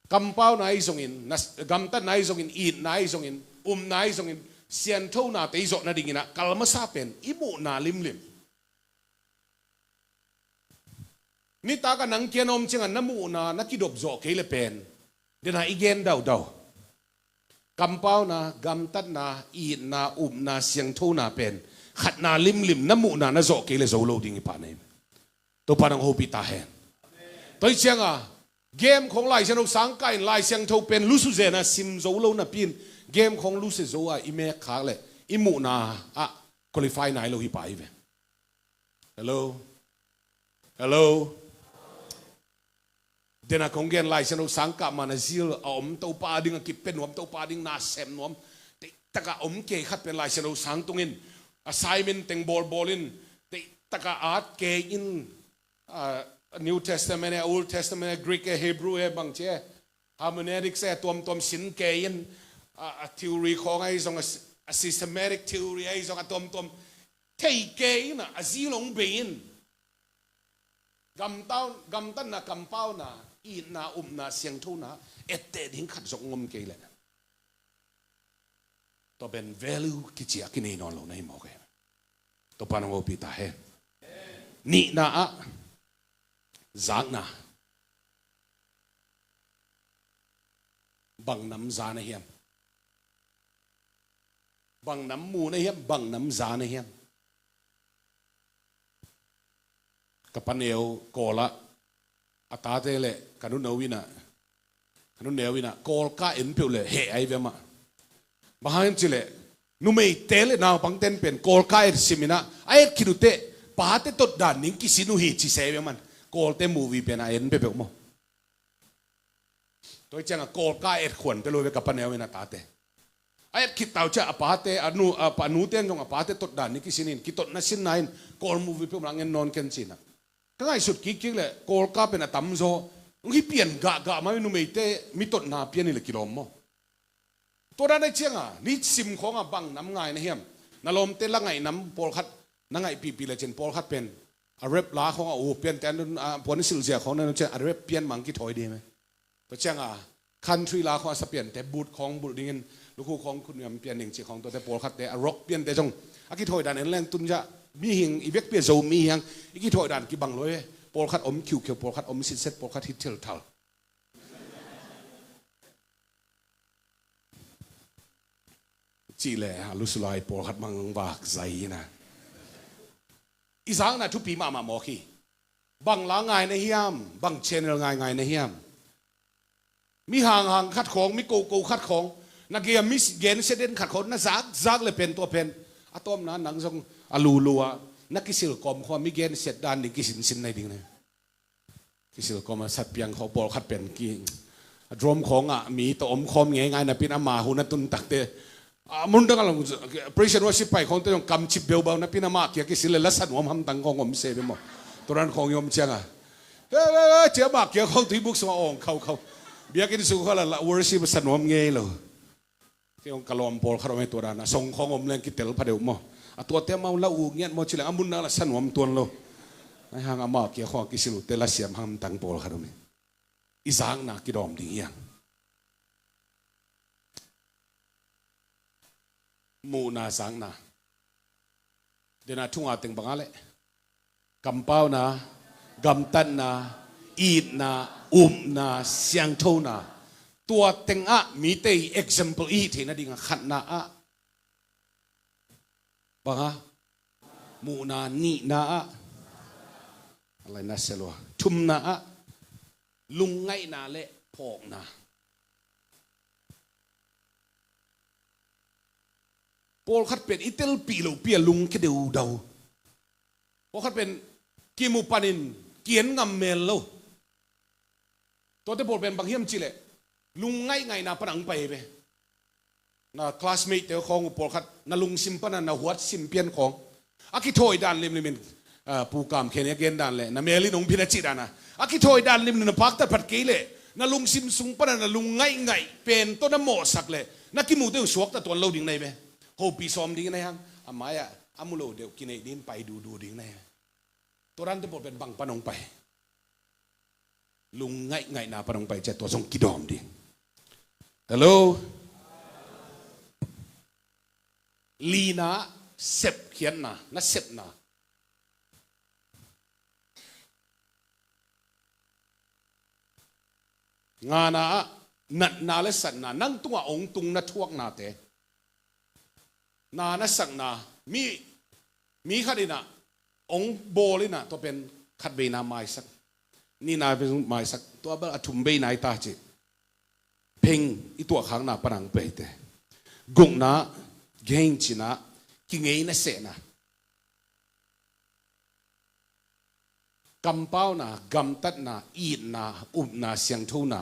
kampauna ahi zongin, nas-, gamtatna ahi zongin, itna ahi zongin, upna ahi zongin, sianthonate i zawh nadinginah kal masa pen i muhna limlim. Nitak a nang kiang a om ciangah na muhna na kidop zawh kei le pen dena i gen daudau. Kampauna, gamtatna, itna, upna, sianthona pen khatna limlim na muhna na zawh kei le zo lo ding i pah nei. Topa nang hopih ta hen. Tua hi cianga game khong Lai Siangtho sangkah in Lai Siangtho pen lusu zena sim zo lo napi in game khong lusu zo a i mek khak le i muhna ah qualify nai lo hi pah hi ve. Hello. Hello. Dena kong gen Lai Siangtho sangkah mana zil a om Topa ding a kipia nuam, Topa ding na sem nuam. Teihtaka om kei khat pen Lai Siangtho sang tungin assignment teng bawlbawl in, teihtaka at kei in, ah, New Testament e, Old Testament e, Greek e, Hebrew e, bang ci e. Hermeneutics a tuamtuam sin kei in, a, a theory khawng ahi zong, a, a systematic theory ahi zong a tuamtuam thei kei in, a, a zilong bei in. Gamtau, gamtatna, kampauna, itna, upna, siangthona etteh ding khat zong ngom kei leh, tua pen value kici a kinei nawn lo na hi mawk e. Topa nong opi ta hen. Nihna ah, zakna. Bang nam za na hiam? Bang nam mu na hiam? Bang nam za na hiam? Ka paneu Kawl ah a tate le ka nuneu in ah, ka nuneu in ah Kawlka en peuh le heh ahi ve mah. Bang hang hiam cih leh numeite le naupangte in pen Kawlka et sim in ah, a et khit uh teh pate tot dan ding kisin uh hi ci se ve man. Kawlte movie pen a en peuhpeuh maw. Tua hi ciangah Kawlka et khuan peuh lo ve ka paneu in a tate. A et khit tau ciah a pate, a nu, a pa, a nute in zong a pate tot dan ding kisin in, kitotna sinna in Kawl movie peuhmah en nawn ken ci in ah. Ka ngaihsut kikkik leh Kawlka pen a tamzaw hong hi pian gahgah mah, numeite mi totna pian hi leh kilawm maw. Tua dan ahi ciangah ni sim khawngah bang nam ngai na hiam? Na lawmte la ngaih nam pawlkhat na ngaihpihpih lecin pawlkhat pen a rap la khawngah, uh, piante an, a puan silh zia khawng na ciang a rap pian mang kithawi ding hi me. Tua ciangah country la khawng a sa piante boot khawng bulh dingin lukhu khawng khutnuam pian ding cih khawng, tuate pawlkhatte a rock piante zong a kithawi dan en leng tun zah mihing i vekpi a Zomi hi hang, i kithawi dan kibang lo e. Pawlkhat om khiukhiu, pawlkhat om sitset, pawlkhat hi thelthal. Cih leh a lusulai pawlkhat mang vak zai hi na. I zakna thupi mahmah mawk hi. Bang la ngai na hiam? Bang channel ngaingai na hiam? Mi hanghang khat khawng, mi koko khat khawng, na gei a mi gensia den khat khawng na zakzak le pen tua pen a tawpna nang zong a lulu ah na kisil kawm khawng mi gensiat dan ding kisinsin nai ding na. Kisil kawm a sat piang khawng pawlkhat pen ki, a drum khawngah mi tawh om khawm ngeingai napi in ama hun a tun takte, a mun dang a long, praise and worship pai khawngte zong kamcip beubau napi in amah kia kisil le la sa nuam hamtang khawng om se ve maw. Tua dan khawng i om ciangah, he, he, he, cia amah kia khawng tuibuk sungah awng khaukhau. Biakinn sung khawng la, la worship sa nuam ngei lo. Kei hong ka lawm pawlkhat om e, tua dan a song khawng om leng kitel pha deuh maw. A tuate amau la uh ngiat maw ci leng a mun dang la sa nuam tuan lo. Nai hang amah kia khawng a kisil uhte la siam hamtang pawlkhat om e. I zakna kidawm ding hi hang. Muhna, zakna. Dena thunga teng banga leh kampauna, gamtatna, itna, upna, siangthona. Tua tengah mite i example i hih theihna dingah khatna ah banga, muhna, nihna ah a laina selua, thumna ah lungngaihna le phawkna. Pawlkhat pen i telpih lopi a lungkia deudau. Pawlkhat pen kimu panin kian ngam mel lo. Tuate pawl pen bang hiam cih leh lungngaih ngaihna pan a hong pai ve. Na classmate te khawng uh pawlkhat na lungsim pan a na huat sim pian khawng. A kithawi dan limlimin, ah, Pu Kam Khen a gen dan le na mel in hong phin a cih dan a, a kithawi dan limlim na paktat phat kei leh na lungsim sung pan a na lungngaih ngaih pen tawh na mawhsak leh na kimute uh suakta tuan lo ding na hi ve. Hopih sawm ding na hi hang, a mai-ah a mu lo deuh kineih dingin pai duhduh ding na hi ve. Tua dante pawl pen bang pan hong pai? Lungngaih ngaihna pan hong pai ciah, tua zong kidawm ding. Hello? Lina, sepkhiatna, na sepna. Ngana ah natna le satna, nang tungah hong tung na thuaknate. Na na sakna, mi, mi khat in ah hong bawl in ah, tua pen khat veina maisak, nihna pen maisak, tua bel a thum veina hi ta cih. Pheng i tuahkhakna pan a hong pai te. Gukna, gengcina, kingeina sehna. Kampauna, gamtatna, itna, upna, siangthona.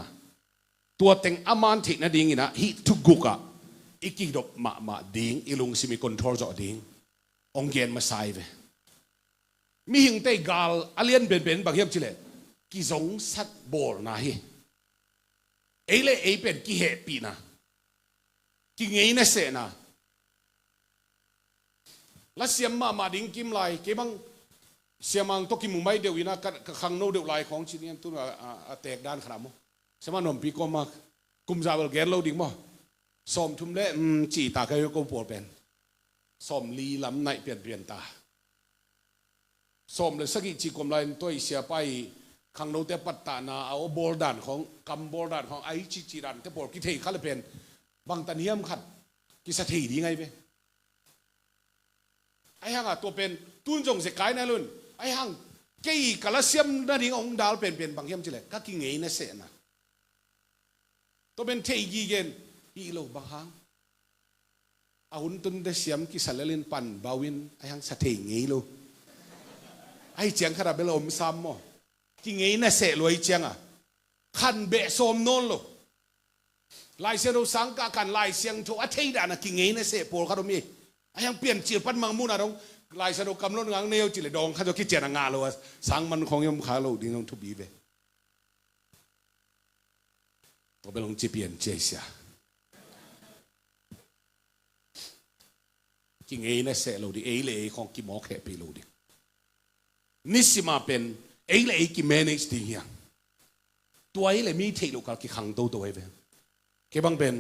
Tua teng a man theih nadingin ah hih thuguk ah i kidop mahmah ding, i lungsim i control zawh ding hong gen masa hi ve. Mihingte i gal a lian penpen bang hiam cih leh kizongsat bawlna hi. Ei le ei pen kihehpihna, kingeina sehna. Lasiam mahmah ding kim lai, kei bang siamang tawh kimu mai deuh ina ka, ka khangno deuh lai khawng ci nian tun a, a, a teek dan khat ah maw. Siamang nuampi kawma kum zah bel gen lo ding maw. Sawmthum le, um, ci ta ka hi ko pawl pen. Sawmli lam naih pianpian ta. Sawm le sagih ci kom lai in tua i siapa i khangnote pattahna a aw bawl dan khawng, kam bawl dan khawng, a i cici dante pawl kithei kha le pen bangtan hiam khat kisa thei ding ahi ve. Ahi hanga tua pen tun zong zekai nai lo in, ahi hang kei ka lasiam nading a hong dal penpen bang hiam cileh ka kingeina sehna. Tua pen thei gige in, hih lo bang hang. A hun tunte siam kisa lelin pan bau in, ahi hang sa thei ngei lo. Ahi ciang khat a bel om sam maw. Kingeina seh lua ahi cianga khan beh sawm nawn lo. Lai Siangtho sang kah khan Lai Siangtho a thei dana kingeina seh pawlkhat om hi. Ahi hang Piancil pan Mangmuhna dong Lai Siangtho kamlon ngang nei aw cileh dawng khat zaw kician a ngah lo a, sang man khawng i om kha lo ding dong thupi ve. Tua bel hong ci pian cia sia. Kingeina seh lo ding, ei le ei khawng kimawk hehpih lo ding. Nisima pen ei le ei kimanage ding hiang. Tua ei le mi theih loh kal kikhang toto ei ve. Kei bang pen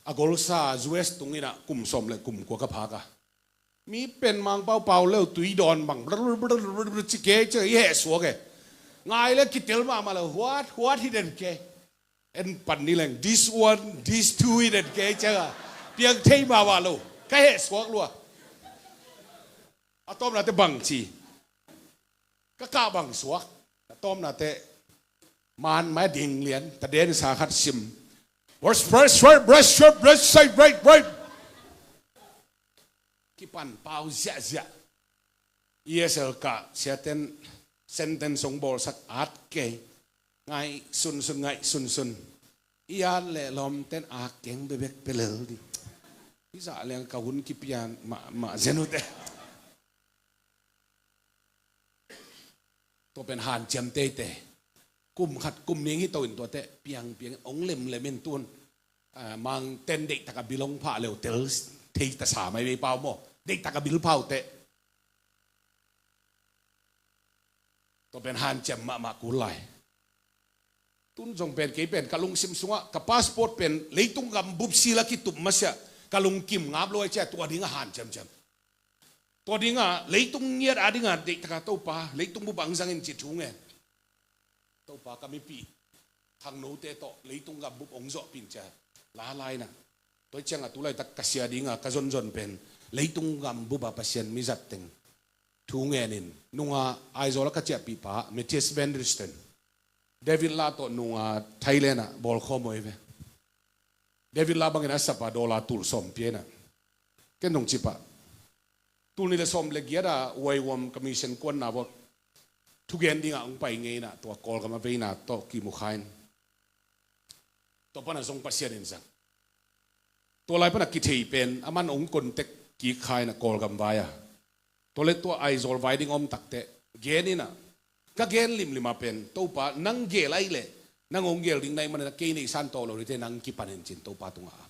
a golsa U S tung ina kum sawm le kum kua ka phak a. Mi pen Mangpau pau leu tui dawn bang ci kei cia i heh suak e. Ngai le kitel mahmah lo huat huat hi den kei. En pan ni leng this one, this two hi den kei cia a. Piang thei mahmah lo. Ka heh suak lua. A tawpnate bang ci. Ka kah bang suak. A tawpnate man mai ding lian. Ta den sa khat sim. Verse, verse, verse, verse, verse, verse, say, right, right. Kipan pau ziahziah. E S L kah siaten sentence hong bawlsak at kei. Ngaih sunsun, ngaih sunsun. I at le lawmten a keng bebek pelel ding. Hi zah liang ka hun kipian mahmah zen uh teh. Tua pen hanciam teitei. Kum khat kum ning hi to in tuate piangpiang ong lemlem in tun. Ah, Mangten deihtak a bil ong phah leu tel thei ta sa mai vei pau maw. Deihtak a bil phau teh. Tua pen hanciam mahmah kul lai. Tun zong pen kei pen ka lungsim sungah ka passport pen leitung gam bup sila kitup masiah ka lungkim ngap lo ai cia tua dingah hanciamciam. Tua dingah leitung ngiat a dingah deihtaka Topa leitung bup ang zangin ci thu ngen. Topa ka mipi khangnote tawh leitung gam bup ong zawhpin cia lalaina. Tua ciangah tulaitak ka sia dingah ka zonzon pen leitung gam bupa Pasian mizat teng thu ngenin nunga Aizawl a ka ciahpihpa Matthias Van Risten, David lah tawh nunga Thailand ah bawlkhawm aw hi ve. David lah bangin a sapa dollar tulh sawm piaina. Ken dong cipah tulni le sawm le giat a Y W A M commission kuanna vawt thugen dingah hong pai ngeina tua Kawlgam a veina tawh kimukhain. Tua pana zong Pasian in zang. Tua lai pana kithei pen aman hong contact kik khaina Kawlgam vai a. Tua le tua Aizawl vai ding om takteh gen ina ka gen limlima pen Topa nang gel ai leh nang hong gel ding nai manina kei nei san tawh lo nite nang kipanin cin Topa tungah a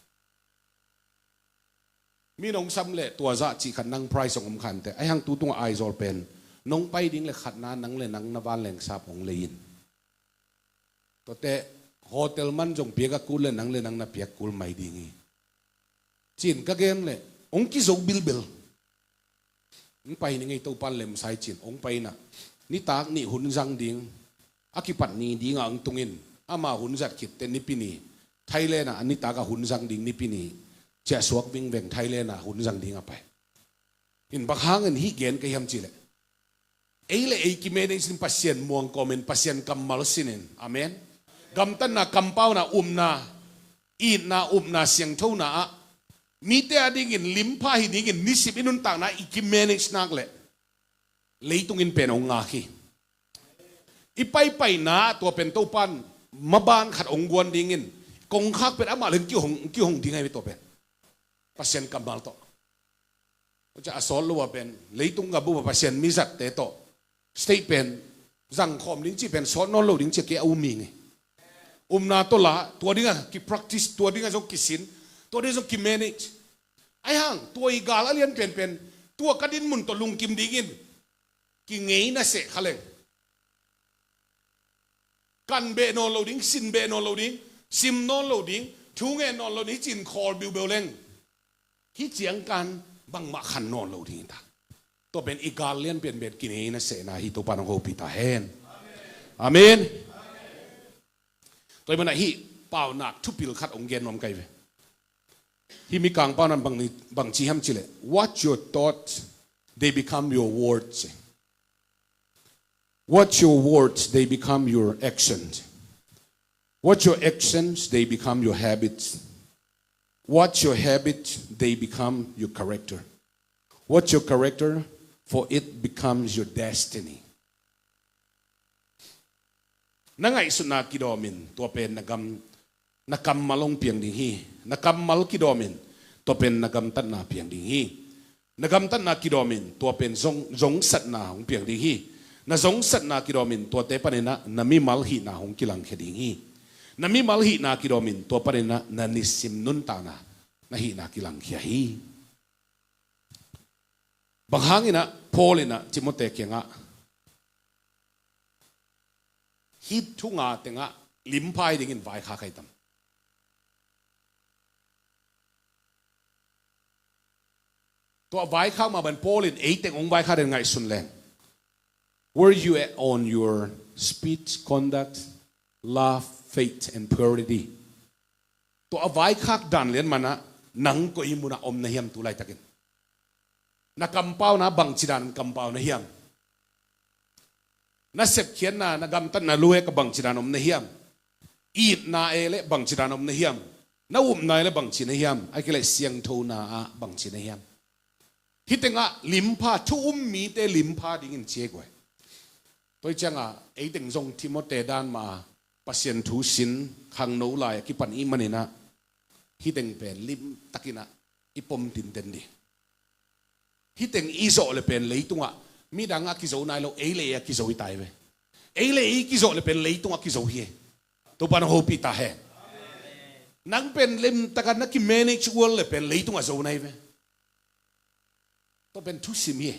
mi nong sam le tua zah cih khat nang price hong om khante ahi hang tu tungah Aizawl pen nong pai ding le khatna nang le nang na vanleng sap hong lei in. Tuate hotel man zong piak a kul le nang le nang na piak kul mai ding hi. Cin ka gen le hong kizo bilbel. Hong pai ni ngei Topan lemsai cin hong pai na nitak nih hun zang ding. A kipat ni dingah hong tungin ama hun zat khitte nipi ni Thailand ah a nitak a hun zang ding nipi ni ciahsuak vingveng Thailand ah hun zang ding a pai. In bang hangin hih gen ka hiam cihleh ei le ei kimeneih sin Pasian muang kawmin Pasian kammal sinin. Amen. Gamtatna, kampauna, upna, itna, upna, siangthona ah mite a dingin limpha hi dingin nisim i nuntakna i kimeneih nak leh leitung in pen hong ngak hi. I paipaina tua pen Topan maban khat hong guan dingin kongkhak pen amah le kihong, kihong ding ahi tua pen Pasian kammal tawh. Cia a sawt lo a pen leitung gam bupa Pasian mizatte tawh state pen zangkhawm ding cih pen sawt nawn lo ding cia kei a um hi ngei. Upna tawh la, tua dingah kipractice, tua dingah zong kisin, tua dingah zong kimanage. Ahi hang, tua i gal a lian penpen, tua ka dinmun tawh lungkim dingin kingei na seh kha leng, kan beh nawn lo ding, sin beh nawn lo ding, sim nawn lo ding, thu ngen nawn lo ding, hih cin khawl biubeu leng, hih ciangkan bangmah khan nawn lo ding hi ta. Tua pen i gal lian penpen kinei na sehna hi. Topa nong hopih ta hen. Amen. Tua hi mana hih paunak thupil khat ong gen nuam kai ve. Hih Mikang paunak bang, bang ci hiam cileh, what your thoughts, they become your words. What your words, they become your actions. What your actions, they become your habits. What your habits, they become your character. What your character, for it becomes your destiny. Na ngaihsutna kidawmin tua pen na gam, na kammal hong piang ding hi. Na kammal kidawmin tua pen na gamtatna piang ding hi. Na gamtatna kidawmin tua pen zong, zongsatna hong piang ding hi. Na zongsatna kidawmin tuate paninah na mimal hihna hong kilangkhia ding hi. Na mimal hihna kidawmin tua paninah na nisim nuntakna na hihna kilangkhia hi. Bang hanginah Paul inah Timote kiangah hih thu nga tengah limphai dingin vaikhak ahi tam? Tua vaikhak mah bang Paul in eiteng hong vaikhak den ngaihsun leng. Were you at on your speech, conduct, love, faith, and purity? Tua a vaikhak dan lian manah nang koi munah om na hiam tu laitakin? Na kampauna bangci dan kampau na hiam? Na sepkhiatna, na gamtatna luhek a bangci dan om na hiam? Itna e le bangci dan om na hiam? Na upna e le bangci na hiam? Ai kei le siangthona ah bangci na hiam? Hih tengah limpha, thu um mite limpha dingin ci e guai. Tua hi ciangah eiteng zong Timote dan mah a Pasian thu sin khangno lai a kipan i hih maninah hih teng pen limtakinah i pom tinten ding. Hih teng i zawh le pen leitungah midangah kizo nai lo, ei le ei a kizo hi tai ve. Ei le ei kizo le pen leitungah kizo hi e. Topa na hopih ta hen. Nang pen limtakah na kimanage world le pen leitungah zo nai ve. Tua pen thusim hi e.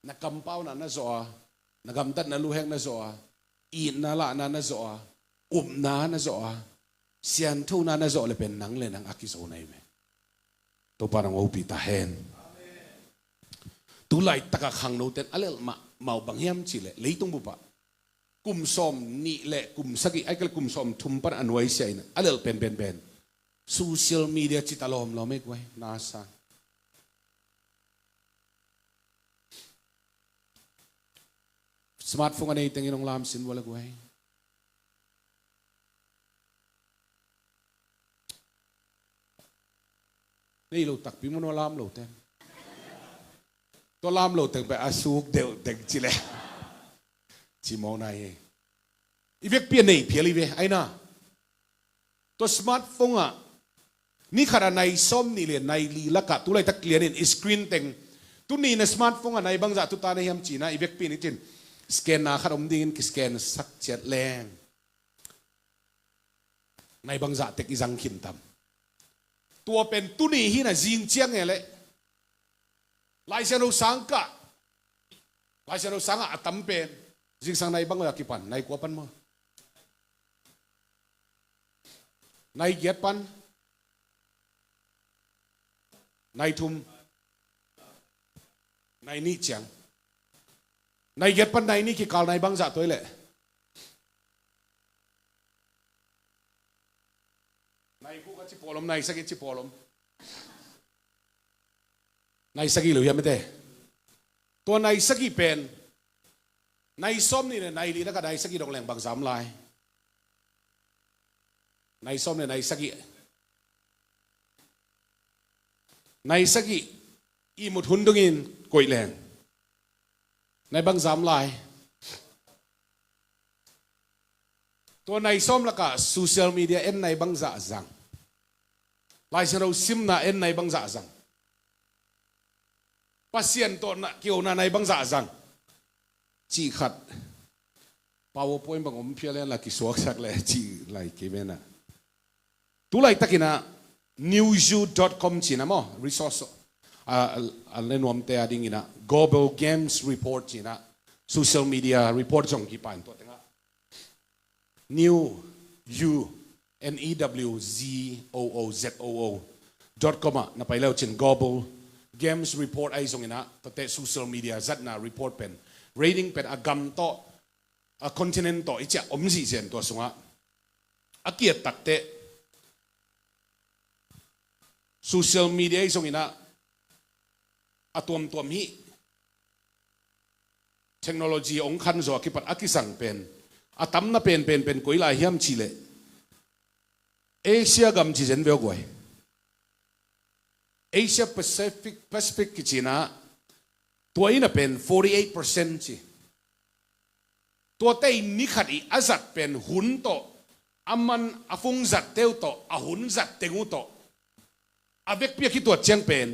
Na kampauna na zawh a, na gamtatna luhek na zawh a, itna lahna na zawh a, upna na zawh a, sianthona na zawh le pen nang le nang a kizo nai ve. Topa nang hopih ta hen. Tu laitakah khangnoten a lelh mahmah uh bang hiam cihleh leitung bupah kum sawm nih le kum sagih, ai kei le kum sawm thum pan a nuaisiah in a lelh penpenpen social media cita lawmlawm e guai, nasa. Smartphone a nei tengin hong lamsin vua le guai. Nei lo takpi maw, tua lam lo teng. Tua lam lo teng pen a suk deuh teng ci le ci mawk nai hi. I vekpi a nei phial i ve, aina. Tua smartphone ah ni khat a nai sawm nih le nai li lakah tu laitak lianin i screen teng. Tuni na smartphone ah nai bangzah tuta na hiam cina i vekpi ni cin scan na khat om dingin kiscan sak ciat leng nai bangzah tek i zang khin tam? Tua pen tuni hi na zing ciang e leh Laisiangtho sang kah, Laisiangtho sangah a tam pen zingsang nai bang a kipan, nai kua pan maw? Nai giat pan, nai thum, nai nih ciang. Nai giat pan nai nih kikal nai bangzah tuai leh? Nai guk a ci pawl om, nai sagih ci pawl om. Nai sagih lo hiam ete? Tua nai sagih pen nai sawm nih le nai li lakah nai sagih dong leng bangzah om lai? Nai sawm le nai sagih. Nai sagih ihmut hun dongin koih leng nai bangzah om lai? Tua nai sawm lakah social media en nai bangzah zang? Laisiangtho simna en nai bangzah zang? Pasian tawh na kihona nai bangzah zang? Cih khat. PowerPoint bang om phial hen la kisuaksak le ci lai kei ve na. Tu laitakin ah newzoo dot com ci-in ah maw, resource a, a, a le nuamte a dingin ah Global Games Report ci-in ah social media report zong kipan tua tengah New U N E W Z O O Z O O dot com ah na pai leu cin Global Games Report ahi zongin ah tuate social media zatna report pen rating pen a gam tawh a continent tawh i ciah om zihzen tua sungah a kiat takte social media ahi zongin ah a tuamtuam hih technology ong khan zaw a kipat a kisang pen a tamna pen pen pen koi lai hiam cih leh Asia gam ci zen veu guai. Asia Pacific, Pacific kici-in ah tua in ah pen forty eight percent ci. Tuate in ni khat i a zat pen hun tawh a man a phung zatte uh tawh a hun zat teng uh tawh a vekpi a kituat ciang pen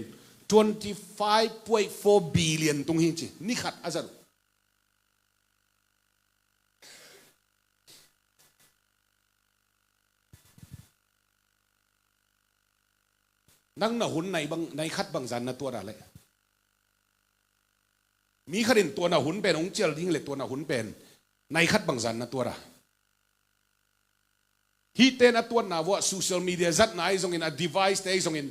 twenty five point four billion tung hi ci, ni khat a zat uh. Nang na hun nai bang, nai khat bang zan na tuat a leh mi khat in tua na hun pen hong cial ding leh tua na hun pen nai khat bang zan na tuat a. Hihte na tuatna vuah social media zatna ahi zongin a device te ahi zongin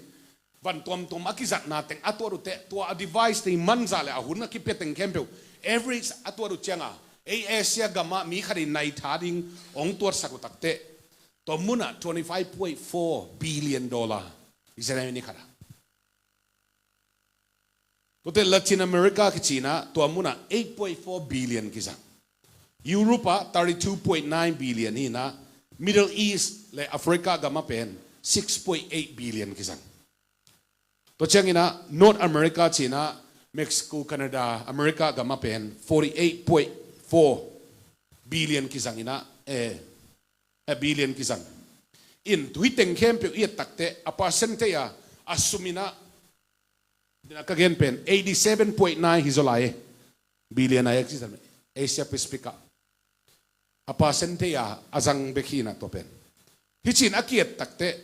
van tuamtuam a kizatna teng a tuat uh teh tua a device te i manzah leh a hun a kipia teng khempeuh average a tuat uh cianga ei Asia gamah mi khat in nai tha ding hong tuatsak uh takteh tua munah twenty five point four billion dollar i zenai ni khat a. Tuate Latin America kici-in ah tua munah eight point four billion kizang. Europe ah thirty two point nine billion hi-in ah Middle East le Africa gamah pen six point eight billion kizang. Tua ciangin ah North America ci-in ah Mexico, Canada, America gamah pen forty eight point four billion kizang in ah eh, a billion kizang. In tuhi teng khempeuh i et takteh a percentage a a sum in ah ka gen pen eighty seven point nine hi zaw lai e. Billion a exist Asia Pacific ah a percentage a a zang bek hi-in ah tua pen. Hicin a kiet takteh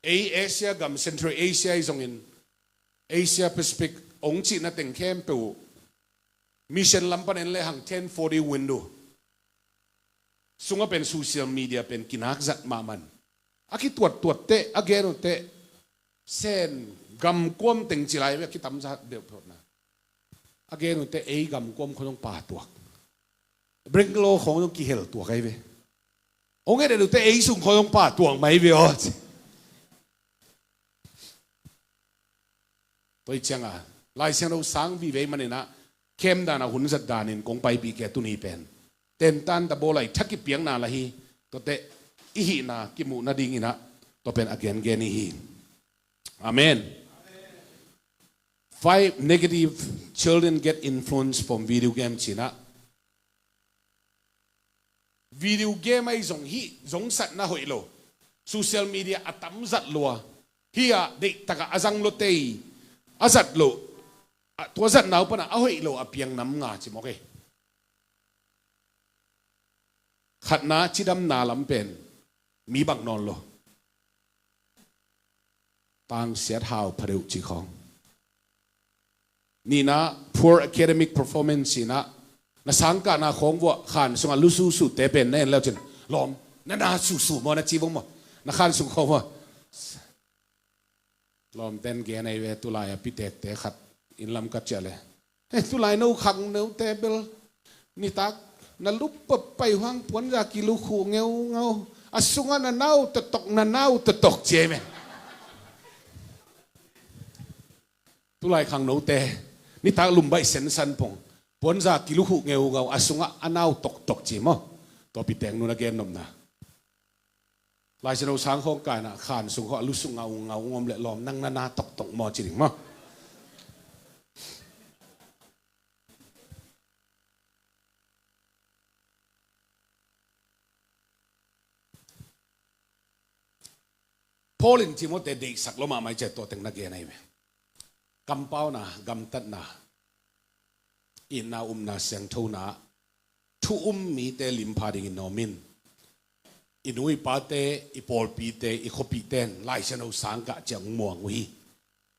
ei Asia gam Central Asia i zongin Asia Pacific ong cihna teng khempeuh uh mission lam pan en lehang ten forty window sungah pen social media pen kinak zat mahmah in a kituattuat teh a gen uh teh Sen gam kuam teng ci lai ve a kitam zat deuh photna a gen uh teh ei gam kuam khong zong pahtuak. Bangalore khong zong kihel tuak ahi ve. Ong et et uh teh ei sung khong zong pahtuak mai ve aw ci. Tua i cianga Lai Siangtho sang vive i manin ah kem dan a hun zat danin kong paipih kei a tuni pen tentan ta bawl a i tha kipiakna la hi. Tuate i hihna kimuh nadingin ah tua pen a gengen i hi. Amen. Five negative children get influence from video game ci-in ah video game ahi zong hih zong satna hoih lo. Social media a tam zat lua. Hih ah deihtakah a zang lua tei a zat loh. Tua zatna uh panah a hoih lo a piang nam nga ci mawk e. Khatna cidamna lam pen mi bang nawn lo. Tangsiat hau phadeuh ci khawng. Nihna poor academic performance in ah na sangkahna khawng vuah khan sungah lususu te pen na en leu cin lawm na na susu maw na ci vong maw na khan sung khawng vuah. Lawmten gen ahi ve tulai a pitekte khat inn lam ka ciah le. He tulai no khang no te bel nitak na lup pop pai huang puanza kilukhu ngeungau a sungah na nau totok na nau totok ci ahi ve. Tulai khang note nitak lumbaih sensan pong puanza kilukhuh ngeungau a sungah a nau toktok ci maw? Tua piteng nun a gen nopna. Lai Siangtho sang khawng kaina khan sung khawh a lusung ngaungau ngom le lawm nang na na toktok maw ci ding maw? Paul in Timothy deihsak lua mahmah i ciah tua teng na gen ahi ve. Kampauna, gamtatna, itna, upna, siangthona, thu um mite limpha dingin na om in. I nu i pate, i pawlpite, i khuapihte in Lai Siangtho sang kah ciang muang uh hi.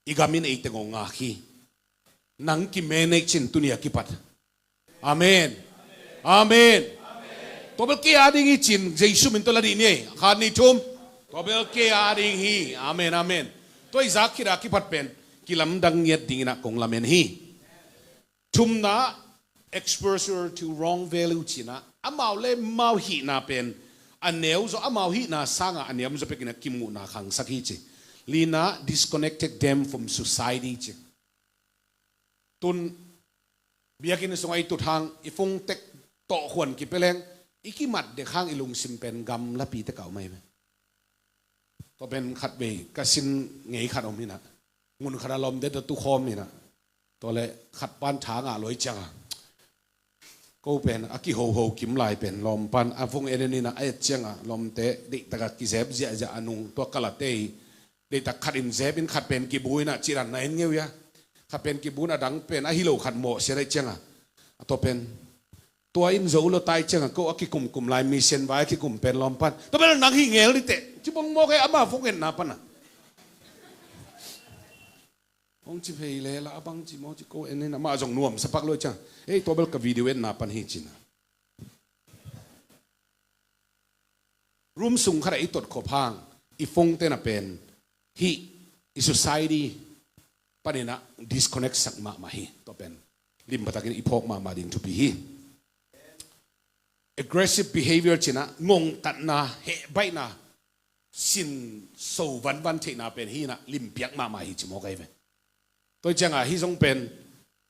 I gam in eite ngongak hi. Nang ki-manage in tuni a kipat. Amen. Amen. Tua bel kei a ding hi cin Jesu min tawh la dih ni. Khat, nih, thum. Tua bel kei a ding hi. Amen, amen. Tua i zak khit a kipat pen kilamdang ngiat dingin ah kong lamen hi. Thumna, exposure to wrong value cihna, amau le amau hihna pen a neu zaw, amau hihna sangah a niam zaw pekin a kimuhna khangsak hi ci. Lina, disconnected them from society ci. Tun biakinn sungah i tut hang, i fungtek tawh khuan kipia leng, i kimat dek hang i lungsim pen gamlapi tekah om ahi ve. Tua pen khatvei ka sin ngei khat om hi na. Mun khat a lawmte tawh tukhawm hi na. Tua le khat pan tha ngah lua ciangin, ko pen a kihoho kim lai pen lawm pan a vung en en hi na, a et ciangin lawmte deihtak a kizep ziahziah a nung tua kalate hi. Deihtak khat in zep in khat pen kibu hi na, cih dan na en ngei uh hia. Khat pen kibu in a dang pen a hi lo khat mawh sia daih ciangin, a tua pen tua in zo lo tai ciangin ko a kikumkum lai, mission vai a kikum pen lawm pan, tua pen nang hi ngel ni teh, ci bang mawk e, ama vung enna pan a. Hong ci phei le la a bang ci mawk ci ko en in, amah zong nuamsa pak lo ciang, ei, tua bel ka video enna pan hi ci na. Room sung khat ah i tot khop hang, i phone te na pen hih i society panin ah disconnect sak mahmah hi. Tua pen limpa takin i phawk mahmah ding thupi hi. Aggressive behavior cihna, ngongtatna, hehbaihna, sin so vanvan theihna pen hi na, limpiak mahmah hi ci mawk ahi ve. Tua ciangin hih zong pen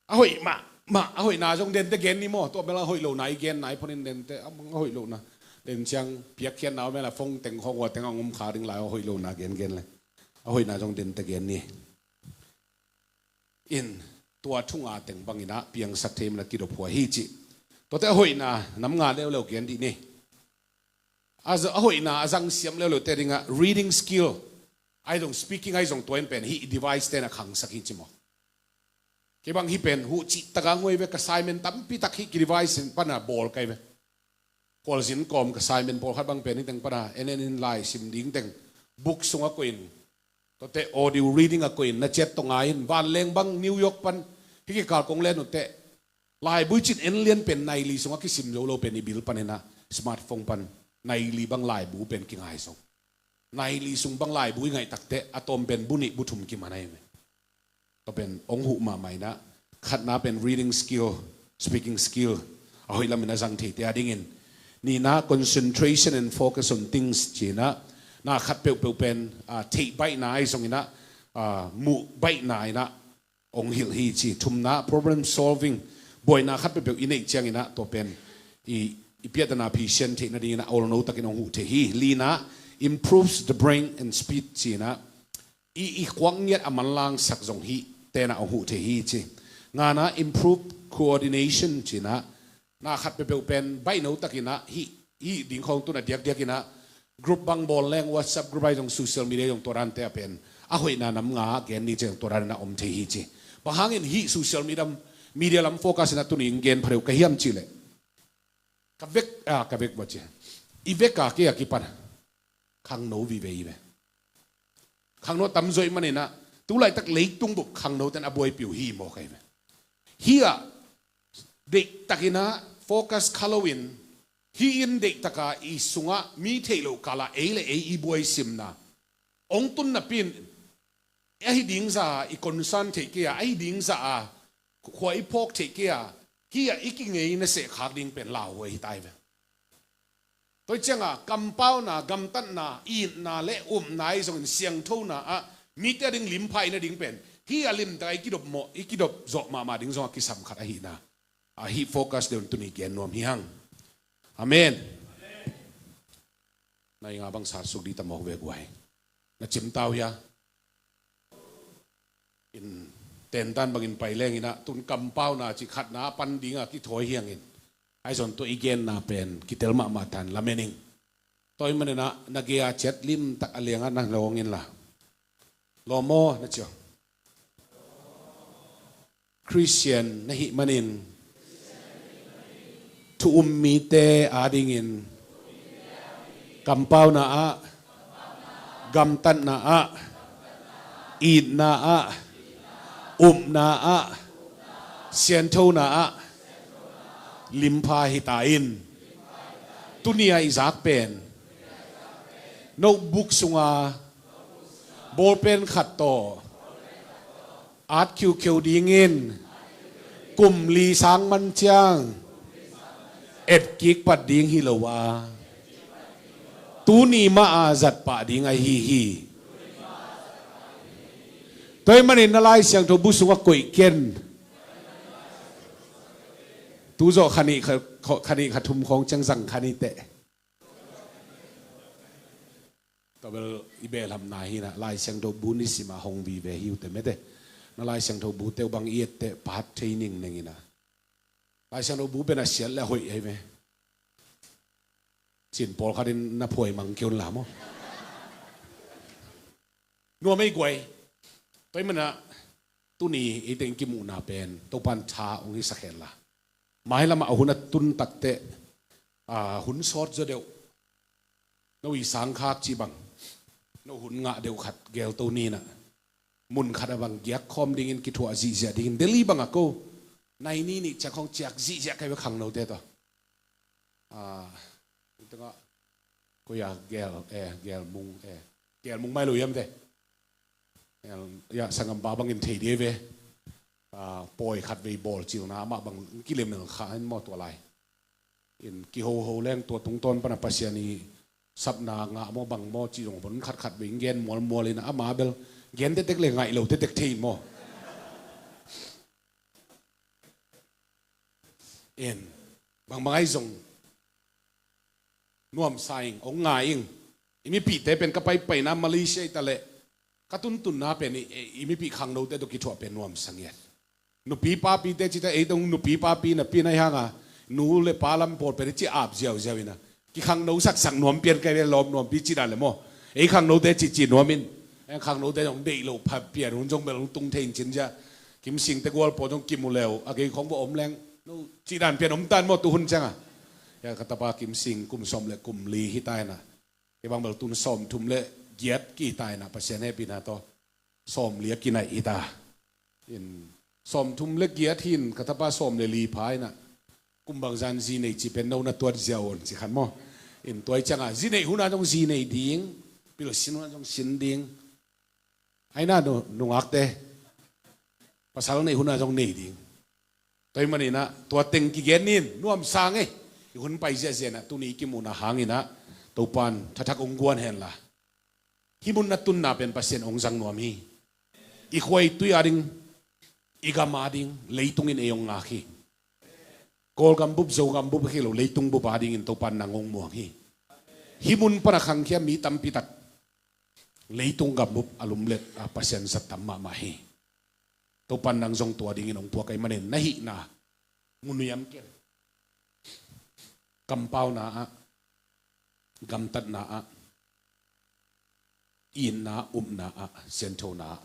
a hoih mahmah, a hoihna zong dente gen ni maw. Tua bel a hoih lohna i gen nai phonin dente, a hoih lohna den ciang piakkhiatna om e la, phone teng khawng ua teng a hong om kha ding lai, a hoih lohna gengen le a hoihna zong dente gen ni. In tua thu nga teng bangin ah piangsak thei man a kidop huai hi ci. Tuate a hoihna nam nga leuleu gen dih ni. A za-, a hoihna a zang siam leuleu te dingah reading skill ahi zong, speaking ahi zong, tua in pen hih device te na khangsak hi ci maw. Kei bang hih pen huh cih taka nguai ve, ka assignment tampi tak hih ki device in pan a bawl kai ve. Khualzin kawm ka assignment pawlkhat bang pen hih teng pan a en en in lai sim ding teng book sungah koih in, tuate audio reading ah koih in, na ciat tawh ngai in, vanleng bang New York pan hih kikal kong len uh teh, laibu i cin en lian pen nai li sungah kisim zo lo pen i bil panin ah smartphone pan nai li bang laibu pen kingai zo. Nai li sung bang laibu i ngaih tak teh a tawm pen bu nih bu thum kiman ahi ve. Tua pen hong huh mahmah in ah, khatna pen reading skill, speaking skill a hoih lamin a zang theite a dingin. Nihna, concentration and focus on things ci-in ah, na khat peuhpeuh pen, ah, theih baihna ahi zongin ah, ah, muh baihna in ah hong hilh hi ci. Thumna, problem solving, buaina khat peuhpeuh i neih ciangin ah tua pen i, i piahtana phisian theih nadingin ah a olno takin hong huh thei hi. Lina, improves the brain and speed ci-in ah, i, i khuak ngiat a manlangsak zong hih tenah hong huh thei hi ci. Ngana, improve coordination ci-in ah, na khat peuhpeuh pen baihno takin ah hih, hih ding khawng tun a diakdiakin ah group bang bawl leng, WhatsApp group ahi zong, social media ahi zong, tua dante ah pen a hoihna nam nga gen ni ci, tua dan in ah om thei hi ci. Bang hangin hih social media, media lam focus in ah tuni in gen pha deuh ka hiam cih leh, ka vek, ah, ka vek bua ci, i vek a kei a kipan khangno vive hi ve. Khangno a tamzaw ahih manin ah tu laitak leitung bup khangno ten a buaipih uh hi mawk ahi ve. Hih ah deihtakin ah focus kha loin, hih in deihtaka i sungah mi theih loh kalah ei le ei i buaisimna hong tun napi in, ahi ding za i concern theih kei a, ahi ding za a khua i phawk theih kei a, hih ah i kingei naseh khak ding pen lauhuai hi ta hi ve. Tua ciangah kampauna, gamtatna, itna le upna ahi zongin siangthona ah mite a ding limpha i na ding pen hih a limtak a i kidop mawh, i kidop zawh mahmah ding zongah kisam khat ahihna, ah, hih focus deuh in tuni gen nuam hi hang. Amen. Na i nga bang sat suk dih ta mawk ve guai. Na cimta uh hia? In tentan bangin pai leng in ah, tun kampauna cih khatna pan dingah kithawi hi hangin, ahi zong tua i genna pen kitel mahmah tan lamen ing. Tua ahih manin ah na gei a ciat limtak a liangah na lawng inla, lawm aw na ci aw. Khristian na hih manin thu um mite adingin kampauna ah, gamtatna ah, itna ah, upna ah, sianthona ah limpha hi ta in. Tuni a i zak pen notebook sunga ballpen khat tawh at khiukheu dingin kum li sang man ciang etkik pat ding hi lo a, tuni mah a zat pah ding ahi hi. Tua ahih manin na Lai Siangtho bu sungah koih ken. Tu zawh kha nih kha, kha nih kha thum khawng ciang zang kha ni teh. Tua bel i behlapna hi na, Lai Siangtho bu nisim a hong vive hi uh teh mete. Na Lai Siangtho bu teuh bang i et teh phat thei ningneng hi na. Lai Siangtho bu pen a siat le a hoih ahi ve. Cin pawlkhat in na phuai mang kei un la maw. Nuam ei guai. Tua ahih manin ah tuni eite in kimuhna pen Topa'n tha hong hisak hen la. Mailam ah a hun a tun tak teh, a, hun sawt zaw deuh. No i sangkhak cih bang, no hun ngah deuh khat gelto ni na. Mun khat ah bang giak khawm dingin kithuah zihziah dingin Delhi bang ah ko nai ni nih ciak khawng ciak zihziah ka hi ve khangnote tawh. A, tengah ko ya gel, eh, gelmung, eh, gelmung mai lo hiam te. Ya, sanggampa bangin thei dih ve. A, pawi khat vei bawlcilna amah bang kilemel kha in maw tua lai. In kihoho leng tua tungtawn pan a Pasian i sapna ngah maw bang maw cih zong pon khatkhat vei in gen mualmual in ama bel gen tektek le ngaih lo tektek thei in maw. In bangbang ahi zong nuamsa ing, hong ngai ing. I mipihte pen ka paipaina Malaysia i ta leh ka tuntunna pen i, i, i mipih khangnote tawh kithuah pen nuamsa ngiat. Nupi papite cita ei tong nupi papi napi na i hanga nu le pa lam pawl pen i ci ap ziauziau ina kikhangno saksak nuam pian kai ve lawm nuampi ci dan le maw. Ei khangnote cici nuam in. Ei khangnote zong deih lo pha pian hun zong bel hong tung thei in cin zia. Kim Sing te gual pawl zong kimu leu a gei khong va om leng no ci dan pian om tan maw tu hun cianga. Ya ka tapa Kim Sing kum sawm le kum li hi ta ina. Kei bang bel tun sawmthum le giat ki hi ta ina Pasian hehpihna tawh sawmli a kinaih hi ta. In sawmthum le giat hi in ka tapa sawm le li pha ina. Kum bang zan zi nei ci pen no na tuat ziau on ci khan maw. In tua i cianga zi neih huna zong zi nei ding, pil sin huna zong sin ding. Aina nu, nungakte pasal neih huna zong nei ding. Tua ahih manin ah tua teng kigen in nuamsa ngei. I hun pai ziahziah inah tuni i kimuhna hangin ah Topa'n thathak hong guan hen la. Hih mun na tunna pen Pasian hong zang nuam hi. I khua i tui a ding, i gam a ding leitung in ei hong ngak hi. Kawlgam bup, Zogam bup hi lo, leitung bup a dingin Topa'n nang hong muang hi. Hih mun pan a khangkhia mi tampi tak leitung gam bup a lumlet a Pasian zat tam mahmah hi. Topa'n nang zong tua dingin hong puak ahih manin na hihna mu nuam ken. Kampauna ah, gamtatna ah, itna ah, upna ah, sianthona ah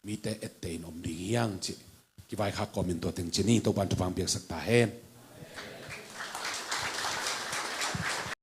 mite etteh in om ding hi hang cih kivaikhak kawmin tua teng ci ni. Topa'n thupha hong piaksak ta hen.